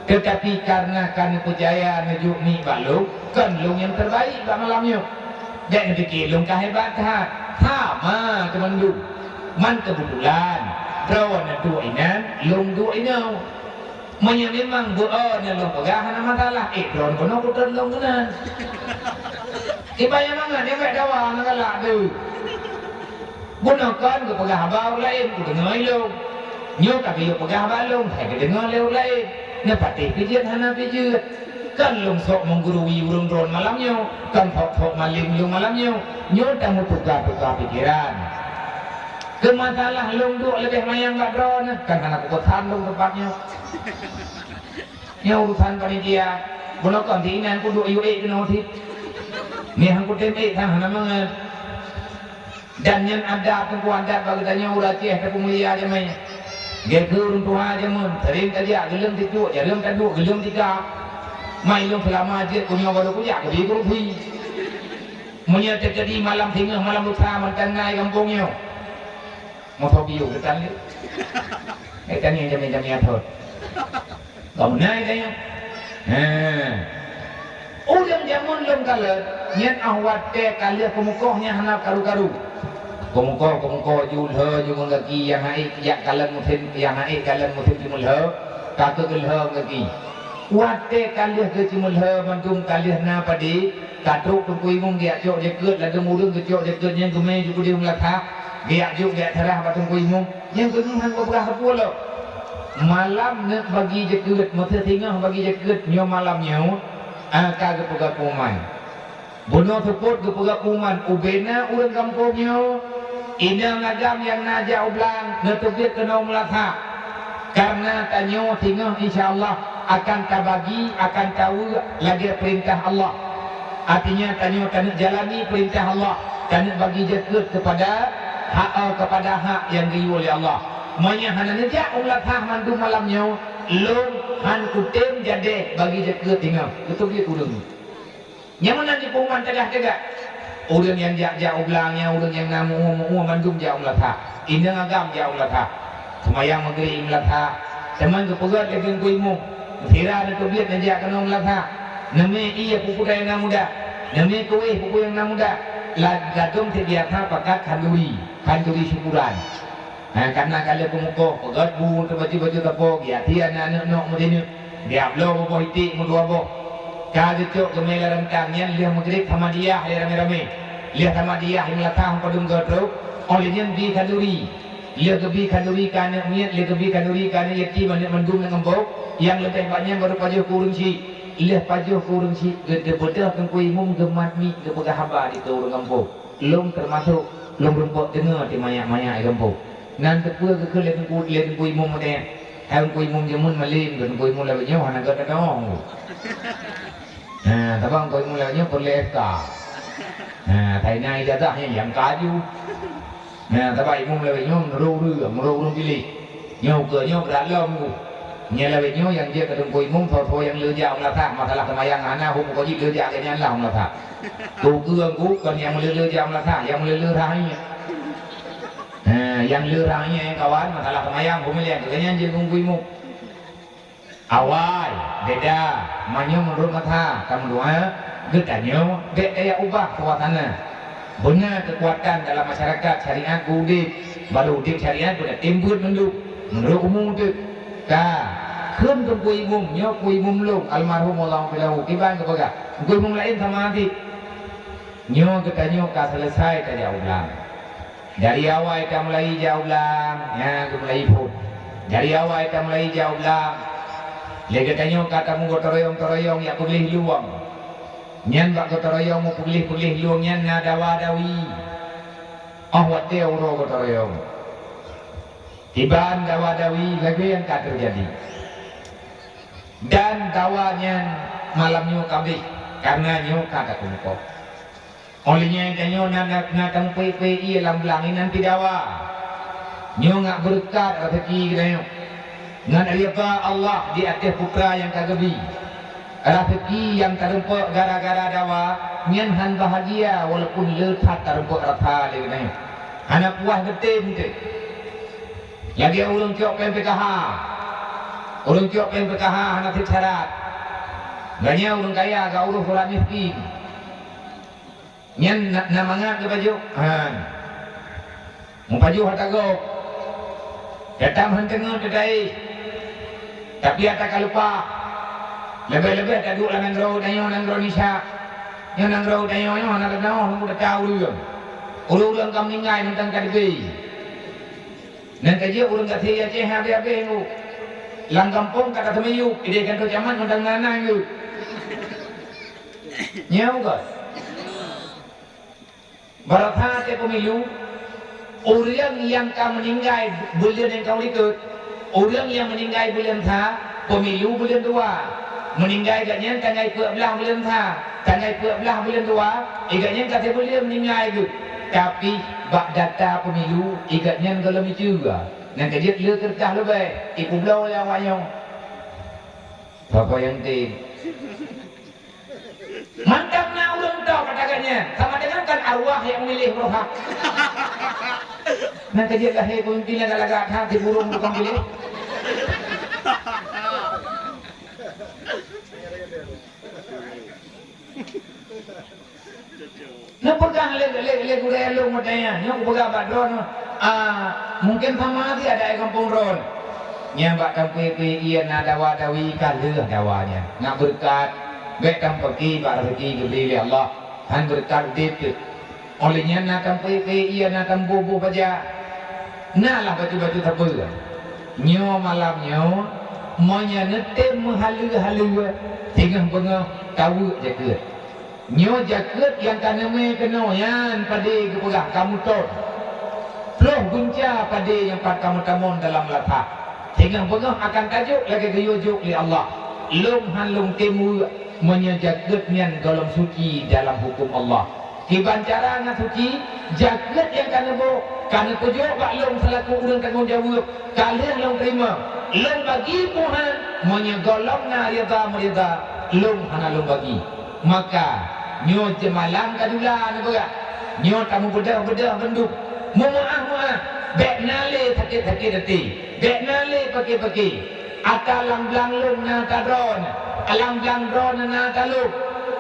Teutapi kareuna ka neupeucaya neujok miet bak lôn, kon lôn nyang teubaik bak malam nyoe. Bék neupike lôn ka hebat that. Sama teumandum. Man keubeutulan, droeneuh duek inan, lôn duek inoe. Meunyoe memang beu-o nyan lôn peugah hana masalah, éh, droeneuh keunoe kuteun lôn keunan. Iban nyang mangat nyang bék dawa na galak deuh. Bunoe kon geupeugah haba ureuëng laén, kudeungoe ilôn. Nyoe ka geuyue peugah bak lôn, hai geudeungoe lé ureuëng laén. Neupatéh pih jeuet hana pih jeuet. Kon lôn sok meugurui ureuëng droen malam nyoe, kon sok-sok malém lôn malam nyoe. Nyoe tameutuka-tuka pikeran. Keu masalah lôn duek leubeh manyang bak droeneuh, kan hana kupeusan lôn teumpat nyoe. Nyoe urusan panitia. Bunoe kon di inan kuduek yue ék keunoe cit. Nyoe han kutem ék sang hana mangat. Dan nyan adat teungku adat bak geutanyoe ureuëng Aceh tapeumulia jamé. Geupeue ureuëng tuha jameun, sering tajak geuleueng tituek, jareuem taduek geuleueng tika. Mai lôn seulama jeuet ku nyoe baru kujak keubi kurusi. Meunyoe teujadi malam singoh, malam lusa mantong na i gampông nyoe. Moto biu geutanyoe. Eh, tanyoe jamé-jamé athot. Kamoe na i tanyoe. He. Ureuëng jameun lom kalon, nyan ah watée ka lheueh peumukoh nyan hana karu-karu. Peumukoh, peumukoh ju lheueh ju ngon gaki nyang hana ék jak kalon musém, nyang hana ék kalon musém ju meulheueh, ka keuh geulheueh ngon gaki. Watée ka lheueh geuceumeulheueh mandum ka lheueh na padé, ka trok teungku imum geujak cok jakeuet, ladôm ureuëng geucok jakeuet nyan geumé ju keudeh meulathah, geujak jok geujak sarah bak teungku imum, nyan keuneuk hana peugah sapeue lom. Malam neuk bagi jakeuet, meuteue singoh bagi jakeuet nyoe malam nyoe, ah, ka geupeugah pengumuman. Bunoe seupôt geupeugah pengumuman, ubena ureuëng gampông nyoe, inong agam nyang na jak u blang neuteubiet keunoe meulathah. Kareuna tanyoe singoh insya Allah akan tabagi, akan taweue lagée peurintah Allah. Artinya tanyoe taneuk jalani peurintah Allah, taneuk bagi jakeuet keupada hak, eh, keupada hak nyang geuyue lé Allah. Meunyoe hana neujak u meulathah mandum malam nyoe, lôn han kutem jadeh bagi jakeuet singoh. Beutôi jih ureuëng. Nyang meunan jih pengumuman tagah-tagah. Ureuëng nyang jak-jak u blang nyan, ureuëng nyang na meu-ue-meu-ue mandum jak u meulathah. Inong agam jak u meulathah. Seumayang Maghrib i meulathah. Teuma geupeugét lé teungku imum, sira neuteubiet neujak keunoe meulathah. Neumé ié peue-peue nyang na mudah. Neumé kuéh peue-peue nyang na mudah. La-, ladôm teubiasa pakat khanduri, khanduri syukuran. Ha, kareuna ka lheueh peumukoh, peugét bu, baju-baju tapok, geuyue até aneuëk-aneuëk nok meudeh nyoe. Geuyue bloe boh-boh iték meudua boh. Ka geucok geumé lam rantang nyan lheueh Maghrib samadiyah lé ramé-ramé. Lheueh samadiyah i meulathah padum goe trok, óh lheueh nyan bi khanduri. Lheueh geubi khanduri keu aneuëk miet, lheueh geubi khanduri keu aneuëk yatim, aneuëk mandum nyang eumbok, nyang leubeh banyak baru pajoh keu ureuëng syik. Lheueh pajoh keu ureuëng syik, geubeudôh teungku imum geumat miet geupeugah haba di keu ureuëng gampông. Lôn teumasok, lôn rumpok deungoe di manyak-manyak i gampông. Nan teupeue geukheun lé teungku, lé teungku imum meudeh. Hai teungku imum jameun malém, teungku imum lawét nyoe hana gata teuong. Ha, sabab teungku imum lawét nyoe peureulée S K. Ha, taina ijazah nyan nyang ka aju. Ha, sabab imum lawét nyoe meunurot ureuëng, meunurot ureuëng piléh. Nyoe ukeue nyoe brat lom ku. Nyang lawét nyoe nyang jeuet keu teungku imum, soe-soe nyang le jak u meulathah, masalah seumayang hana, hom ukeue jih le jak gobnyan lah u meulathah. Keu ukeue ku kon nyang meuleu-leu jak u meulathah, nyang meuleu-leu rhah nyan. Ha, nyang le rhah nyan kawan, masalah seumayang, hom ilée keu gobnyan jeuet keu teungku imum. Awai, beda. Meunyoe meunurot mazhab, ka meunurot geutanyoe, bék tajak ubah suasana. Beuna keukuatan dalam masyarakat syariat geuudeb, baru udeb syariat beuna timbul mandum. Meunurot umu teuh. Ka, kheun teungku imum, nyoe ku imum lôn, almarhum Allahu filahu, kiban geupeugah. Teungku imum laén sama até. Nyoe geutanyoe ka seuleusai tajak u blang. Dari awai tamulai jak u blang, nyan geumulai phon. Dari awai tamulai jak u blang, lé geutanyoe ka tameugoe teuroyong-teuroyong jak peugleh luwang. Nyan bak goe teuroyong meupeugleh-peugleh luwang nyan na dawa-dawi. Óh watée uroe goe teuroyong, kiban dawa-dawi lagée nyang ka teujadi. Dan dawa nyan malam nyoe ka abéh, kareuna nyoe ka tateumeukoh. Óh lheueh nyan tanyoe na, na, na tameupeuék-peuék ié lam blang inan pih dawa. Nyoe ngat beureukat raseuki geutanyoe. Ngat ridha Allah di ateueh putra nyang ka geubi. Raseuki nyang tarumpok gara-gara dawa nyan han bahagia walaupun le that tarumpok rasa lé geutanyoe. Hana puas geutem teuh. Lagée ureuëng cok péng P K H. Ureuëng cok péng P K H hana syarat. Gobnyan ureuëng kaya geuurôh surat miskin. Nyan na, na mangat geupajoh. Ha. Meupajoh ata gob. Teutap han teungeut teutai. Tapi ata ka lupa. Leubeh-leubeh taduek lam nanggroe tanyoe, nanggroe Indonesia. Nyoe nanggroe tanyoe nyoe hana teunoh nunggu teuka ureuëng. Ureuëng-ureuëng ka meuninggai mantong ka teubi. Nyan ka jeuet ureuëng gasien Aceh habéh-habéh nyoe. Lam gampông ka taseumiyueb, ideh kantô camat mantong na-na nyoe. Nyoe kon. Baroesa teuh pemilu, ureuëng nyang ka meuninggai buleuen nyang ka likot, ureuëng nyang meuninggai buleuen sa, pemilu buleuen dua. Meuninggai gobnyan tanggai peuet blaih buleuen sa, tanggai peuet blaih buleuen dua, i gobnyan ka sibuleuen meuninggai geuh. Tapi, bak data pemilu, i gobnyan gohlom iceue. Nyang ka jeuet le keureutah leubeh, ipeubloe lé awak nyoe. Soe-soe nyang tem? Mantong na ureuëng tok kata geuh nyan, sama dengan kan arwah yang memilih roh hak. Nyang ka jeuet lahé peumimpin lagak-lagak that di burung tukang piléh. Neupeugah lé, lé, lé gurée lôn meutanyoe, nyoe kupeugah bak droeneuh, a, mungken sama di ada di gampông droeneuh. Nyang bak tampui-pui ié na dawa-dawi ka lheueh dawa nyan. Na beureukat, bék tampeuki bak raseuki geubri lé Allah. Han beureukat udeb teuh. Óh lheueh nyan na tampui-pui ié na tamboh-boh baja. Na lah baju-baju sapeue. Nyoe malam nyoe, meunyoe neutem meuhaleue-haleue, singoh beungoh taweuek jakeuet. Nyoe jakeuet nyang ka neumé keunoe nyan padé geupeugah kamoe ton. Ploh gunca padé nyang pat kamoe tamong dalam lasah. Singoh beungoh akan tajok lagée geuyue jok lé Allah. Lôn han lôn tem weuek meunyoe jakeuet nyan gohlom suci dalam huköm Allah. Kiban cara nyan suci, jakeuet nyang ka neuboh, ka neupeujok bak lôn seulaku ureuëng tanggong jaweueb, ka lheueh lôn teurimong. Lôn bagi puhan, meunyoe gohlom na rida meurida, lôn hana lôn bagi. Maka, nyoe jeumalam ka dula neubeurah. Nyoe tameubeudoh-beudoh bandum. Meumeuáh-meuáh, bék na lé sakét-sakét até, bék na lé paké-paké. Ata lam blang lôn na ata droeneuh, lam blang droeneuh na ata lôn.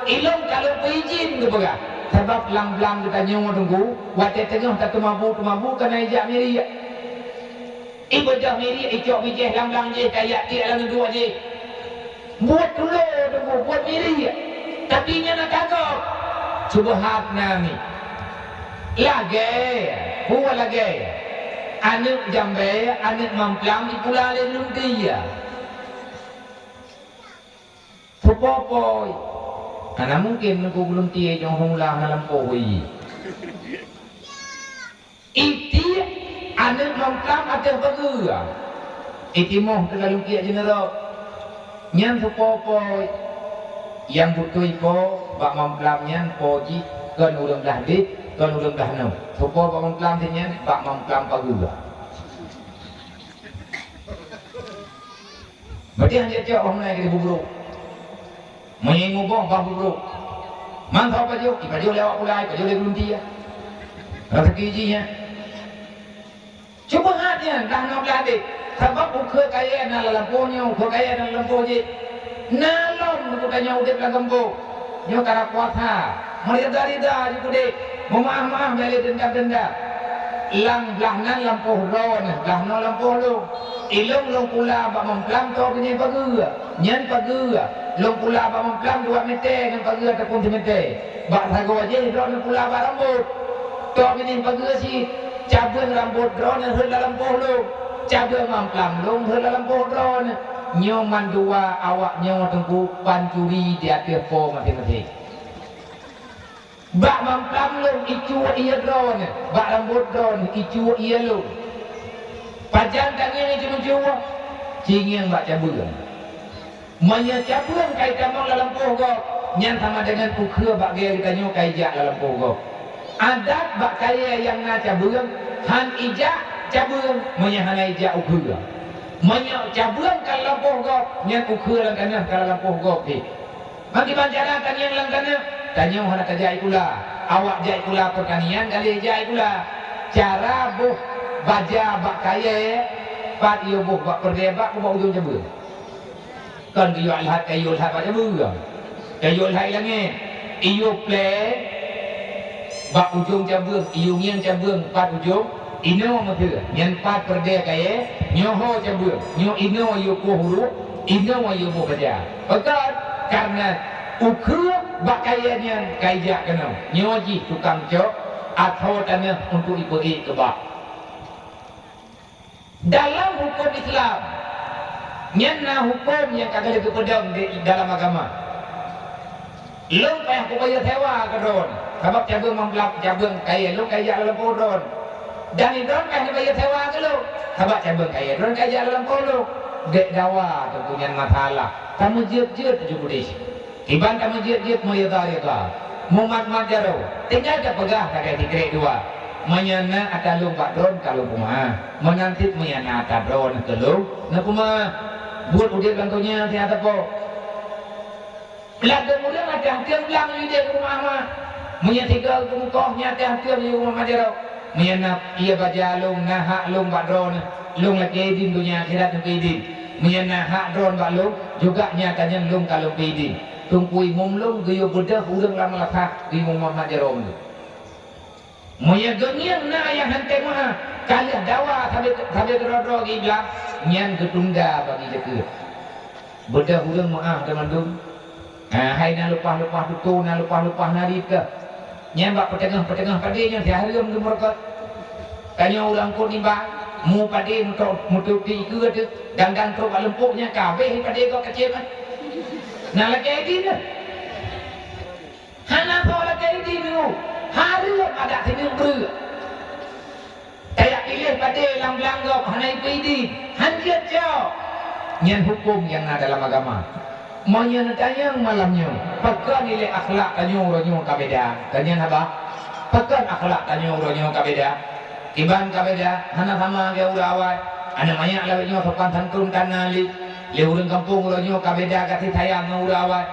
Ilôn ka lôn peuidhin geupeugah, sabab lam blang geutanyoe teungku, watée teungoh tateumabu-teumabu ka na ijak miriek. Ibeudôh miriek icok bijéh lam blang jih, kajak tiek lam duek jih. Buet tulo teungku, buet miriek. Tapi nyan na tagok. Subhat nami. Lagée, peue lagée? Aneuëk jambée, aneuëk mamplam jipula lé geuluntie. Teupoh-poh. Hana mungken neuguluntie jong hula hana lampôh ie. Itiek aneuëk mamplam ateueh pageue. Itimoh teuka lungkiek jeuneurok. Nyan teupoh-poh. Nyang beutôi po bak mamplam nyan po jih kon ureuëng blah deh, kon ureuëng blah noe. Teupoh bak mamplam nyan bak mamplam pageue. Berarti hana cocok bah meunai keu bubruek. Meunyoe muboh bah bubruek. Man tho pajoh, ipajoh lé awak pulai, ipajoh lé geuluntie. Raseuki jih nyan. Cuba hat nyan, dah na blah deh. Sabab ukeue kayée na lam lampôh nyoe, ukeue kayée na lam lampôh jih. Na lom geutanyoe udeb lam gampông. Nyoe karab kuasa, meurida-rida jih udeb, meumaáh-maáh, bék lé deundam-deundam. Lam blah nan lampôh droeneuh, blah noe lampôh lôn. Ilôn lôn pula bak mamplam tô binéh pageue, nyan pageue. Lôn pula bak mamplam dua mètè ngon pageue ataupun simeutè. Bak sagoe jih droeneuh pula bak rambôt. Tô binéh pageue cit, cabeueng rambôt droeneuh rhot lam lampôh lôn, cabeueng mamplam lôn rhot lam lampôh droeneuh. Nyoe mandua awak nyoe teungku pancuri di ateueh po maséng-maséng. Bak mamplam lôn icuek ié droeneuh, bak rambôt droeneuh icuek ié lôn. Pajan tangieng ié ceumeucuek? Cingieng bak cabeueng. Meunyoe cabeueng ka itamong lam lampôh gob, nyan sama deungon ukeue bak gaya geutanyoe ka ijak lam lampôh gob. Adat bak kayée nyang na cabeueng, han ijak cabeueng meunyoe hana ijak ukeue. Meunyoe cabeueng ka lam lampôh gob, nyan ukeue lam tanoh ka lam lampôh gob pih. Meukiban cara tangieng lam tanoh, tanyoe hana tajak ikula. Awak jak ikula peurtanian, galeh jak ikula. Cara boh baja bak kayée, pat iyue boh bak peureudée bak, bak ujong cabeueng. Kon geuyue lhat, kayue lhat bak cabeueng. Kayue lhat i langét. Iyue plée bak ujong cabeueng, iyue ngieng cabeueng pat ujong inoe meuteue. Nyan pat peureudée kayée, nyoe ho cabeueng, nyoe inoe iyue kueh uruek, inoe iyue boh baja. Pakon? Kareuna ukeue bak kayée nyan ka ijak keunoe. Nyoe jih tukang cok atho tanoh untuk ipeuék keu bak. Dalam huköm Islam, nyan na huköm nyang ka lheueh geupeudong di dalam agama. Lôn payah kubayeue sewa keu droeneuh, sabab cabeueng mamplam, cabeueng kayée lôn ka ijak lam lampôh droeneuh. Dan droeneuh payah neubayeue sewa keu lôn, sabab cabeueng kayée droeneuh ka ijak lam lampôh lôn. Bék dawa teungku nyan masalah, tameujeuet-jeuet ju keudeh. Kiban tameujeuet-jeuet meurida-rida, mumat-mat jaroe, tinggai tapeugah sagai sikrek dua. Meunyoe na ata lôn bak droeneuh ka lôn peumeu'ah, meunan cit meunyoe na ata droeneuh keu lôn neupeumeu'ah. Buet udeb lam donya siat sapo. Ladôm ureuëng até-até blang idéh rumoh ma. Meunyoe tiga bungkôh nyan até-até di rumoh ma jaroe. Meunyoe na ié baja lôn, na hak lôn bak droeneuh, lôn lakée idin donya akhirat lôn peuidin. Meunyoe na hak droeneuh bak lôn, juga nyan tanyan lôn ka lôn peuidin. Teungku imum lôn geuyue beudôh ureuëng lam malasah di rumoh ma jaroe. Meunyoe geungieng na nyang hana meuáh, ka lheueh dawa sabe, sabe keudroe-droe giblah, nyan geutunda bagi jeukeue. Beudôh ureuëng meuáh teumandum. Ah, hai na leupah-leupah tutoe, na leupah-leupah narit keuh. Nyan bak peuteungoh-peuteungoh padé nyan sihareuem geumeureukat. Tanyoe ureuëng kot nibak, mu padé meuto-, meututi ikeue teuh, dan-dan trok bak lumpok nyan ka abéh padé gob kacém. Na lakée idin. Hana soe lakée idin nyoe, hareuem adat sineuk breueh. Tajak piléh padé lam blang gob hana ipeuidin, han jeuet cok. Nyan huköm nyang na dalam agama. Meunyoe neutanyong malam nyoe, pakon ilée akhlak tanyoe uroe nyoe ka beda? Tanyan haba, pakon akhlak tanyoe uroe nyoe ka beda? Kiban ka beda, hana sama lagée uroe awai. Aneuk manyak lawét nyoe sopan santun ka na lé. Lé ureuëng gampông uroe nyoe ka beda gaséh sayang ngon uroe awai.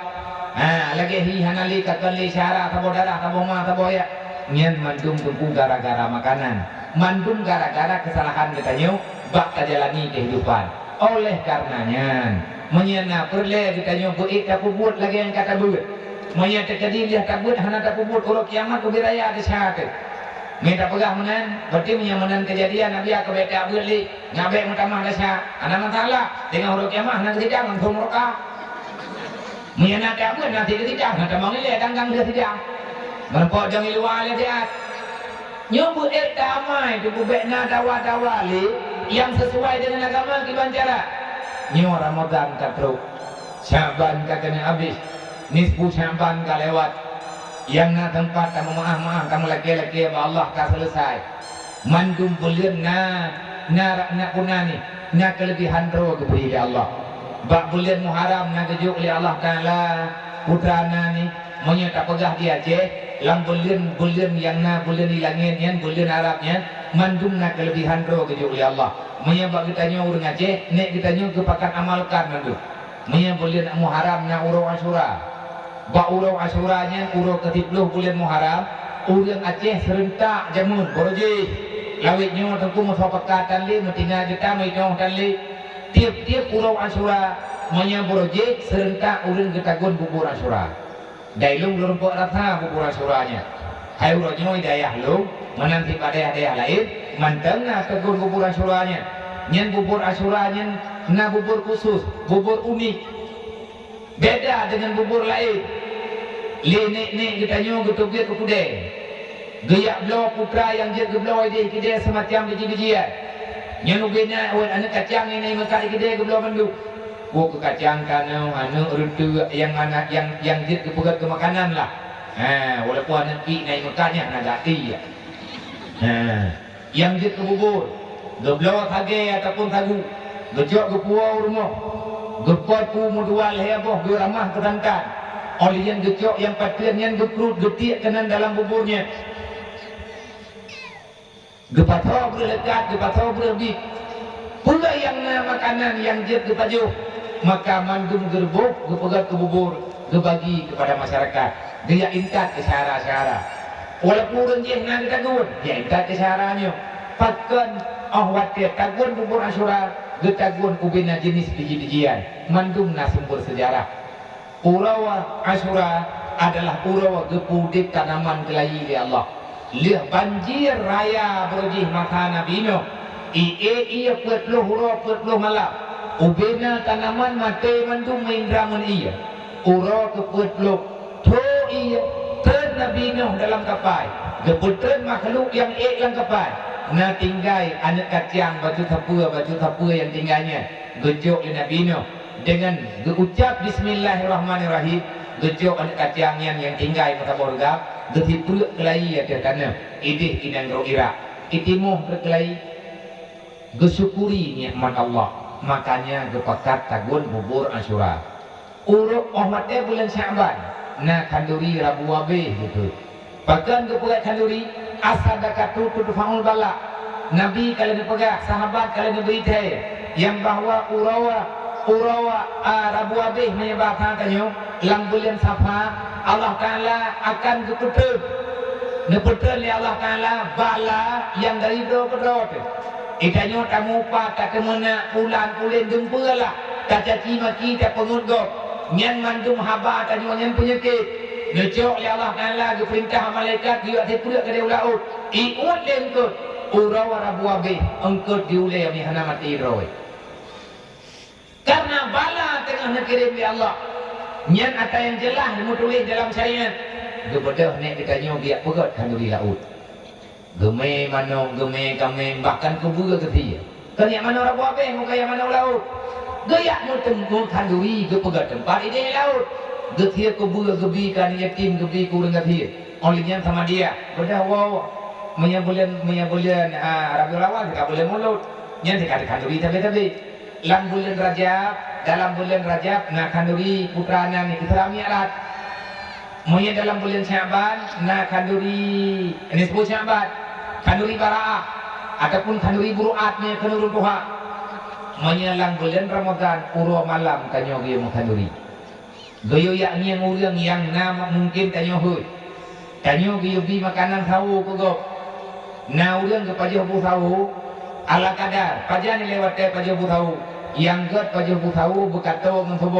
Ha, lagée hi hana lé, ka kon lé syara saboh darah, saboh ma, saboh ayah. Nyan mandum teungku gara-gara makanan. Mandum gara-gara keusalahan geutanyoe bak tajalani keuhidupan. Oleh kareuna nyan, meunyoe na peureulée geutanyoe beu-ék tapeubuet lagée nyang ka tabeuet. Meunyoe teukeudi lheueh tabeuet hana tapeubuet, uroe kiamat ubé raya desya teuh. Mita peugah meunan, berarti meunyoe meunan keujadian, Nabi ka bék tabeuet lé, nyan bék meutamah desya. Hana masalah, teungoh uroe kiamat hana geusidang langsung murka. Meunyoe na tabeuet, na sigeusidang, na tamong ilée dang-dang geusidang. Meureumpok dong i luwa lé siat. Nyoe beu-ék damai teububék na dawa-dawa lé nyang sisuai deungon agama kiban cara. Nyoe Ramadhan ka trok, Syakban ka keuneuk abéh, nisfu Syakban ka lewat. Nyang na teumpat tameumeuáh-meuáh, tameulakée-lakée bak Allah ka seuleusai. Mandum buleuen na, na rak na puna nih, na keuleubihan droe geubri lé Allah. Bak buleuen Muharram na geujok lé Allah Taala putra na nih, meunyoe tapeugah di Aceh, lam buleuen-buleuen nyang na buleuen di langét nyan, buleuen Arab nyan, mandum na keuleubihan droe geujok lé Allah. Meunyoe bak geutanyoe ureuëng Aceh, nek geutanyoe geupakat amalkan mandum. Meunyoe buleuen Muharram na uroe Asyura. Bak uroe Asyura nyan uroe keusiplôh buleuen Muharram, ureuëng Aceh seureuntak jameun, barô jih. Lawét nyoe teungku meusapat ka tan lé, meutinggai geutam itoh tan lé. Tieb-tieb uroe Asyura, meunyoe barô jih seureuntak ureuëng geutagun bubur Asyura. Dai lôn lôn peuet rasa bubur Asyura nyan. Hai uroe nyoe dayah lôn, meunan cit bak dayah-dayah laén, mantong na tagun bubur Asyura nyan. Nyan bubur Asyura nyan na bubur khusus, bubur unik. Beda deungon bubur laén. Lé nek-nek geutanyoe geuteubiet u keudè. Geujak bloe putra nyang jeuet geubloe idéh keudè seumacam biji-bijian. Nyan ubé na awai aneuëk kacang nyang na i meukat di keudè geubloe mandum. Boh keu kacang kanoe, aneuëk reuteuek nyang mana nyang, nyang jeuet geupeugét keu makanan lah. Ha, walaupun aneuëk pik na i meukat nyan hana gaki. Ha. Nyang jeuet keu bubur, geubloe sagée ataupun sagu, geucok geupuwoe u rumoh, geupot peue meudua lhée boh geuramah keu santan. Óh lheueh nyan geucok nyang pateuen nyan geukruet geutiek keunan dalam bubur nyan. Geupasoe breueh leukat, geupasoe breueh biet. Peue nyang na makanan nyang jeuet geupajoh, maka mandum geureuboh geupeugét keu bubur, geubagi keupada masyarakat. Geujak intat keu syedara-syedara. Walaupun ureuëng jih na geutagun, ya intat keu syedara nyoe. Pakon óh watée tagun bubur Asyura, geutagun ubé na jeunèh biji-bijian, mandum na sumber seujarah. Uroe Asyura adalah uroe geupeuudeb tanaman keulayi lé Allah. Lheueh banjir raya barô jih masa Nabi Nuh, ié-ié peuet ploh uroe peuet ploh malam, ubé na tanaman maté mandum meuindra ngon ié. Uroe keupeuet ploh, tho ié, treun Nabi Nuh dalam kapai, geupeutreun makhluk nyang ék lam kapai. Na tinggai aneuëk kacang bacut sapeue, bacut sapeue nyang tinggai nyan, geucok lé Nabi Nuh. Deungon geuucap bismillahirrahmanirrahim, geucok aneuëk kacang nyan nyang tinggai meusaboh reugab, geusipreuk keulayi ateueh tanoh, idéh inong droe Irak. Itimoh treuk keulayi, geusyukuri nikmat Allah, makanya geupakat tagun bubur Asyura. Uroe óh watée buleuen Syakban, na khanduri rabu abéh geupeuet. Pakon geupeugét khanduri? As-sadaqatu tudfa'ul bala. Nabi ka lheueh neupeugah, sahabat ka lheueh neubri thée, nyang bahwa uroe Uroe, a, Rabu abéh meunyoe bak that tanyoe, lam buleuen Safar, Allah Taala akan geupeutrön, neupeutrön lé Allah Taala bala nyang dari droe keudroe teuh. Di tanyoe tamupat, tateumeunak, pulan-pulen, dum peue lah, tacaci maki, tapeungeut gob. Nyan mandum haba tanyoe nyan peunyakét. Neucok lé Allah Taala, geupeurintah malaikat geuyue sipreuk keudéh u laôt. Iuet lé eungkôt, uroe Rabu abéh eungkôt jiulée, mi hana maté droe. Karena bala teungoh neukirém lé Allah. Nyan ata nyang jeulaih meutuléh dalam syariat. Geubeudôh nèk geutanyoe geujak peugöt khanduri laôt. Geumè manök, geumè kaméng, bahkan keubeue geusie. Kon jak manök Rabu abéh, meukajak manök laôt. Geujak meuteumèe khanduri geupeugöt teumpat idéh laôt. Geusie keubeue geubi keu aneuk yatim, geubi keu ureueng geusie. Óh lheueh nyan sama dia, beudôh woe, meunyoe buleuen, meunyoe buleuen, a, Rabiul Awal, ka buleuen Mulod. Nyan teuka khanduri sabé-sabé. Lam buleuen Rajab, dalam buleuen Rajab na khanduri putra Nabi Isra Mi'raj. Meunyoe dalam buleuen Sya'ban na khanduri nisfu Sya'ban, khanduri Bara'ah, ataupun khanduri Buru'at meunyoe keu ureueng tuha. Meunyoe lam buleuen Ramadhan, uroe malam tanyoe geuyue meukhanduri. Geuyue jak ngieng ureueng nyang na mungken tanyoe hôi. Tanyoe geuyue bi makanan sawo keu gob. Na ureueng geupajoh bu sawo, ala kadar, pajan ilée watée pajoh bu sawo. Nyang gét pajoh bu sawo beukato ngon sobo.